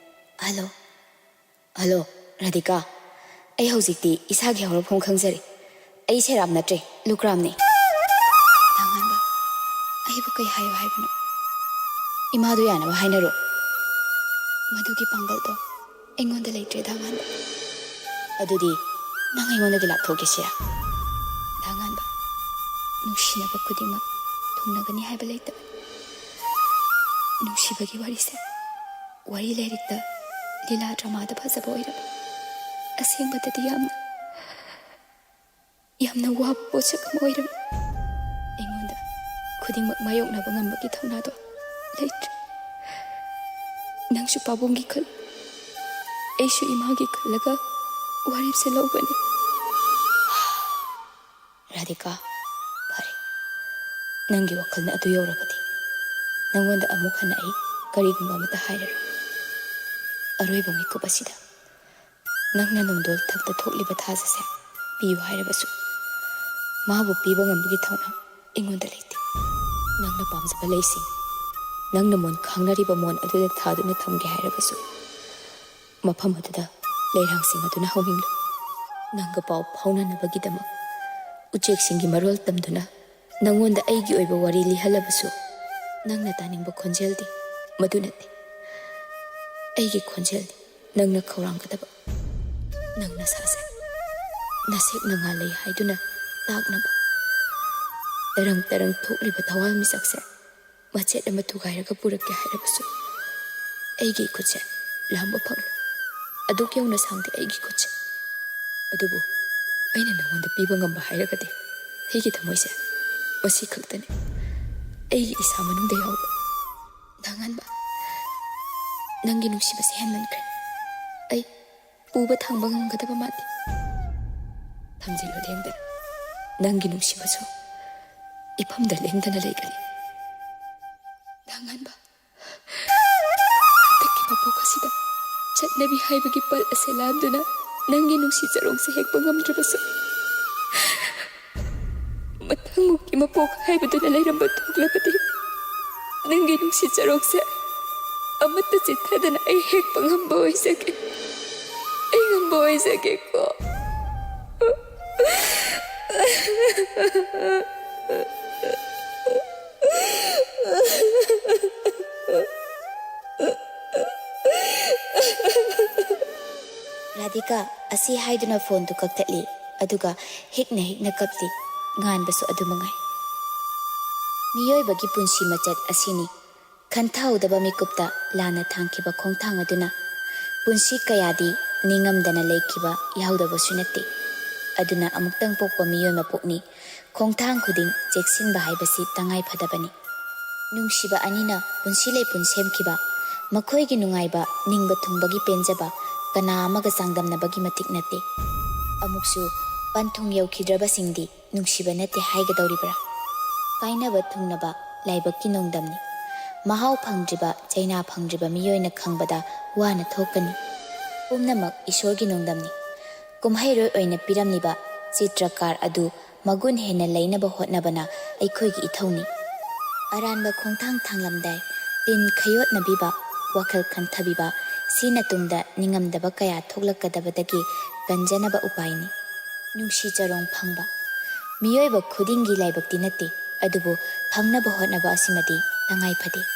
"ꯍꯜꯂꯣ꯫" "ꯍꯜꯂꯣ, ꯔꯥꯙꯤꯀꯥ꯫ ꯑꯩ ꯍꯧꯖꯤꯛꯇꯤ ꯏꯁꯥꯒꯤ ꯍꯧꯔꯛꯐꯝ ꯈꯪꯖꯔꯦ꯫ ꯑꯩ ꯁꯦꯔꯥꯝ ꯅꯠꯇ꯭ꯔꯦ, ꯂꯨꯀ꯭ꯔꯥꯝꯅꯦ꯫" "ꯗꯥ ꯉꯥꯟꯕ, ꯑꯩꯕꯨ ꯀꯩ ꯍꯥꯏꯌꯨ ꯍꯥꯏꯕꯅꯣ?" "ꯏꯃꯥꯗꯣ ꯌꯥꯅꯕ ꯍꯥꯏꯅꯔꯣ꯫" "ꯃꯗꯨꯒꯤ ꯄꯥꯡꯒꯜꯗꯣ ꯑꯩꯉꯣꯟꯗ ꯂꯩꯇ꯭ꯔꯦ, ꯗꯥ ꯉꯥꯟꯕ꯫" "ꯑꯗꯨꯗꯤ ꯅꯪ ꯑꯩꯉꯣꯟꯗꯒꯤ ꯂꯥꯞꯊꯣꯛꯀꯦ ꯁꯤꯔꯥ?" "ꯗꯥ ꯉꯥꯟꯕ, ꯅꯨꯡꯁꯤꯅꯕ ꯈꯨꯗꯤꯡꯃꯛ ꯊꯨꯡꯅꯒꯅꯤ ꯍꯥꯏꯕ ꯂꯩꯇꯕꯅꯤ꯫ ꯅꯨꯡꯁꯤꯕꯒꯤ ꯋꯥꯔꯤꯁꯦ ꯋꯥꯔꯤ ꯂꯥꯏꯔꯤꯛꯇ, ꯂꯤꯂꯥ ꯗ꯭ꯔꯃꯥꯗ ꯐꯖꯕ ꯑꯣꯏꯔꯕ꯫ ꯑꯁꯦꯡꯕꯗꯗꯤ ꯌꯥꯝꯅ" ꯌꯥꯝꯅ ꯋꯥꯕ ꯄꯣꯠꯁꯛ ꯑꯃ ꯑꯣꯏꯔꯝꯃꯤ꯫ ꯑꯩꯉꯣꯟꯗ ꯈꯨꯗꯤꯡꯃꯛ ꯃꯥꯌꯣꯛꯅꯕ ꯉꯝꯕꯒꯤ ꯊꯧꯅꯥꯗꯣ ꯂꯩꯇ꯭ꯔꯦ꯫ ꯅꯪꯁꯨ ꯄꯥꯕꯨꯡꯒꯤ ꯈꯜ, ꯑꯩꯁꯨ ꯏꯃꯥꯒꯤ ꯈꯜꯂꯒ ꯋꯥꯔꯦꯞꯁꯦ ꯂꯧꯕꯅꯤ꯫ ꯔꯥꯙꯤꯀꯥ, ꯐꯔꯦ, ꯅꯪꯒꯤ ꯋꯥꯈꯜꯅ ꯑꯗꯨ ꯌꯧꯔꯕꯗꯤ, ꯅꯪꯉꯣꯟꯗ ꯑꯃꯨꯛ ꯍꯟꯅ ꯑꯩ ꯀꯔꯤꯒꯨꯝꯕ ꯑꯃꯠꯇ ꯍꯥꯏꯔꯔꯣꯏ꯫ ꯑꯔꯣꯏꯕ ꯃꯤꯀꯨꯞ ꯑꯁꯤꯗ ꯅꯪꯅ ꯅꯣꯡꯗꯣꯜ ꯊꯛꯇ ꯊꯣꯛꯂꯤꯕ ꯊꯥꯖꯁꯦ ꯄꯤꯌꯨ ꯍꯥꯏꯔꯕꯁꯨ, ꯃꯥꯕꯨ ꯄꯤꯕ ꯉꯝꯕꯒꯤ ꯊꯧꯅꯥ ꯑꯩꯉꯣꯟꯗ ꯂꯩꯇꯦ꯫ ꯅꯪꯅ ꯄꯥꯝꯖꯕ ꯂꯩꯁꯤꯡ, ꯅꯪꯅ ꯃꯣꯟ ꯈꯥꯡꯅꯔꯤꯕ ꯃꯣꯟ ꯑꯗꯨꯗ ꯊꯥꯗꯨꯅ ꯊꯝꯒꯦ ꯍꯥꯏꯔꯕꯁꯨ, ꯃꯐꯝ ꯑꯗꯨꯗ ꯂꯩꯔꯥꯡꯁꯤꯡ ꯑꯗꯨꯅ ꯍꯧꯅꯤꯡꯂꯨ꯫ ꯅꯪꯒ ꯄꯥꯎ ꯐꯥꯎꯅꯅꯕꯒꯤꯗꯃꯛ ꯎꯆꯦꯛꯁꯤꯡꯒꯤ ꯃꯔꯣꯜ ꯇꯝꯗꯨꯅ ꯅꯪꯉꯣꯟꯗ ꯑꯩꯒꯤ ꯑꯣꯏꯕ ꯋꯥꯔꯤ ꯂꯤꯍꯜꯂꯕꯁꯨ, ꯅꯪꯅ ꯇꯥꯅꯤꯡꯕ ꯈꯣꯟꯖꯦꯜꯗꯤ ꯃꯗꯨ ꯅꯠꯇꯦ꯫ ꯑꯩꯒꯤ ꯈꯣꯟꯖꯦꯜꯗꯤ ꯅꯪꯅ ꯈꯧꯔꯥꯡꯒꯗꯕ, ꯅꯪ ꯅꯁꯥꯁꯦ ꯅꯁꯦꯛ ꯅꯉꯥ ꯂꯩ ꯍꯥꯏꯗꯨꯅ ꯇꯥꯛꯅꯕ꯫ ꯇꯔꯪ ꯇꯔꯪ ꯊꯣꯛꯂꯤꯕ ꯊꯋꯥꯟꯃꯤꯆꯥꯛꯁꯦ ꯃꯆꯦꯠ ꯑꯃ ꯊꯨꯒꯥꯏꯔꯒ ꯄꯨꯔꯛꯀꯦ ꯍꯥꯏꯔꯕꯁꯨ, ꯑꯩꯒꯤ ꯏꯈꯨꯠꯁꯦ ꯂꯥꯝꯕ ꯐꯪꯂꯣꯏ꯫ ꯑꯗꯨꯛ ꯌꯧꯅ ꯁꯥꯡꯗꯦ ꯑꯩꯒꯤ ꯈꯨꯠꯁꯦ꯫ ꯑꯗꯨꯕꯨ ꯑꯩꯅ ꯅꯉꯣꯟꯗ ꯄꯤꯕ ꯉꯝꯕ ꯍꯥꯏꯔꯒꯗꯤ, ꯑꯩꯒꯤ ꯊꯃꯣꯏꯁꯦ ꯃꯁꯤ ꯈꯛꯇꯅꯤ꯫ ꯑꯩꯒꯤ ꯏꯁꯥ ꯃꯅꯨꯡꯗ ꯌꯥꯎꯕ꯫ ꯅꯥꯉꯥꯟꯕ, ꯅꯪꯒꯤ ꯅꯨꯡꯁꯤꯕꯁꯦ ꯍꯦꯟꯃꯟꯈ꯭ꯔꯦ꯫ ꯑꯩ ꯄꯨꯕ ꯊꯥꯡꯕ ꯉꯝꯒꯗꯕ ꯃꯥꯟꯗꯦ꯫ ꯊꯝꯖꯤꯜꯂꯨ ꯂꯦꯡꯗꯅ, ꯅꯪꯒꯤ ꯅꯨꯡꯁꯤꯕꯁꯨ ꯏꯐꯝꯗ ꯂꯦꯡꯗꯅ ꯂꯩꯒꯅꯤ꯫ ꯅꯥꯉꯥꯟꯕ, ꯍꯟꯗꯛꯀꯤ ꯃꯄꯣꯛ ꯑꯁꯤꯗ ꯆꯠꯅꯕꯤ ꯍꯥꯏꯕꯒꯤ ꯄꯜ ꯑꯁꯦ ꯂꯥꯟꯗꯨꯅ ꯅꯪꯒꯤ ꯅꯨꯡꯁꯤ ꯆꯔꯣꯡꯁꯦ ꯍꯦꯛꯄ ꯉꯝꯗ꯭ꯔꯕꯁꯨ, ꯃꯊꯪꯃꯨꯛꯀꯤ ꯃꯄꯣꯛ ꯍꯥꯏꯕꯗꯨꯅ ꯂꯩꯔꯝꯕ ꯊꯣꯛꯂꯕꯗꯤ, ꯅꯪꯒꯤ ꯅꯨꯡꯁꯤ ꯆꯔꯣꯡꯁꯦ ꯑꯃꯠꯇ ꯆꯤꯠꯊꯗꯅ ꯑꯩ ꯍꯦꯛꯄ ꯉꯝꯕ ꯑꯣꯏꯖꯒꯦ꯫ ꯑꯩ ꯉꯝꯕ ꯑꯣꯏꯖꯒꯦꯀꯣ꯫ ꯔꯥꯙꯤꯀꯥ ꯑꯁꯤ ꯍꯥꯏꯗꯨꯅ ꯐꯣꯟꯗꯨ ꯀꯛꯊꯠꯂꯤ, ꯑꯗꯨꯒ ꯍꯤꯛꯅ ꯍꯤꯛꯅ ꯀꯞꯂꯤ꯫ ꯉꯥꯟꯕꯁꯨ ꯑꯗꯨ ꯃꯉꯥꯏ꯫ ꯃꯤꯑꯣꯏꯕꯒꯤ ꯄꯨꯟꯁꯤ ꯃꯆꯠ ꯑꯁꯤꯅꯤ꯫ ꯈꯟꯊꯍꯧꯗꯕ ꯃꯤꯀꯨꯞꯇ ꯂꯥꯟꯅ ꯊꯥꯡꯈꯤꯕ ꯈꯣꯡꯊꯥꯡ ꯑꯗꯨꯅ ꯄꯨꯟꯁꯤ ꯀꯌꯥꯗꯤ ꯅꯤꯡꯉꯝꯗꯅ ꯂꯩꯈꯤꯕ ꯌꯥꯎꯗꯕꯁꯨ ꯅꯠꯇꯦ꯫ ꯑꯗꯨꯅ ꯑꯃꯨꯛꯇꯪ ꯄꯣꯛꯄ ꯃꯤꯑꯣꯏ ꯃꯄꯣꯛꯅꯤ꯫ ꯈꯣꯡꯊꯥꯡ ꯈꯨꯗꯤꯡ ꯆꯦꯛꯁꯤꯟꯕ ꯍꯥꯏꯕꯁꯤ ꯇꯉꯥꯏ ꯐꯗꯕꯅꯤ꯫ ꯅꯨꯡꯁꯤꯕ ꯑꯅꯤꯅ ꯄꯨꯟꯁꯤ ꯂꯩꯄꯨꯟ ꯁꯦꯝꯈꯤꯕ, ꯃꯈꯣꯏꯒꯤ ꯅꯨꯡꯉꯥꯏꯕ, ꯅꯤꯡꯕ ꯊꯨꯡꯕꯒꯤ ꯄꯦꯟꯖꯕ ꯀꯅꯥ ꯑꯃꯒ ꯆꯥꯡꯗꯝꯅꯕꯒꯤ ꯃꯇꯤꯛ ꯅꯠꯇꯦ꯫ ꯑꯃꯨꯛꯁꯨ ꯄꯟꯊꯨꯡ ꯌꯧꯈꯤꯗ꯭ꯔꯕꯁꯤꯡꯗꯤ ꯅꯨꯡꯁꯤꯕ ꯅꯠꯇꯦ ꯍꯥꯏꯒꯗꯧꯔꯤꯕ꯭ꯔꯥ? ꯀꯥꯏꯅꯕ ꯊꯨꯡꯅꯕ ꯂꯥꯏꯕꯛꯀꯤ ꯅꯣꯡꯗꯝꯅꯤ꯫ ꯃꯍꯥꯎ ꯐꯪꯗ꯭ꯔꯤꯕ, ꯆꯩꯅꯥ ꯐꯪꯗ꯭ꯔꯤꯕ ꯃꯤꯑꯣꯏꯅ ꯈꯪꯕꯗ ꯋꯥꯅ ꯊꯣꯛꯀꯅꯤ꯫ ꯄꯨꯝꯅꯃꯛ ꯏꯁꯣꯔꯒꯤ ꯅꯣꯡꯗꯝꯅꯤ꯫ ꯀꯨꯝꯍꯩꯔꯣꯏ ꯑꯣꯏꯅ ꯄꯤꯔꯝꯂꯤꯕ ꯆꯤꯇ꯭ꯔꯀꯥꯔ ꯑꯗꯨ ꯃꯒꯨꯟ ꯍꯦꯟꯅ ꯂꯩꯅꯕ ꯍꯣꯠꯅꯕꯅ ꯑꯩꯈꯣꯏꯒꯤ ꯏꯊꯧꯅꯤ꯫ ꯑꯔꯥꯟꯕ ꯈꯣꯡꯊꯥꯡ ꯊꯥꯡꯂꯝꯗꯥꯏ ꯇꯤꯟ ꯈꯌꯣꯠꯅꯕꯤꯕ, ꯋꯥꯈꯜ ꯈꯟꯊꯕꯤꯕ, ꯁꯤꯅ ꯇꯨꯡꯗ ꯅꯤꯡꯉꯝꯗꯕ ꯀꯌꯥ ꯊꯣꯛꯂꯛꯀꯗꯕꯗꯒꯤ ꯀꯟꯖꯅꯕ ꯎꯄꯥꯏꯅꯤ꯫ ꯅꯨꯡꯁꯤ ꯆꯔꯣꯡ ꯐꯪꯕ꯫ ꯃꯤꯑꯣꯏꯕ ꯈꯨꯗꯤꯡꯒꯤ ꯂꯥꯏꯕꯛꯇꯤ ꯅꯠꯇꯦ, ꯑꯗꯨꯕꯨ ꯐꯪꯅꯕ ꯍꯣꯠꯅꯕ ꯑꯁꯤꯃꯗꯤ ꯇꯉꯥꯏ ꯐꯗꯦ꯫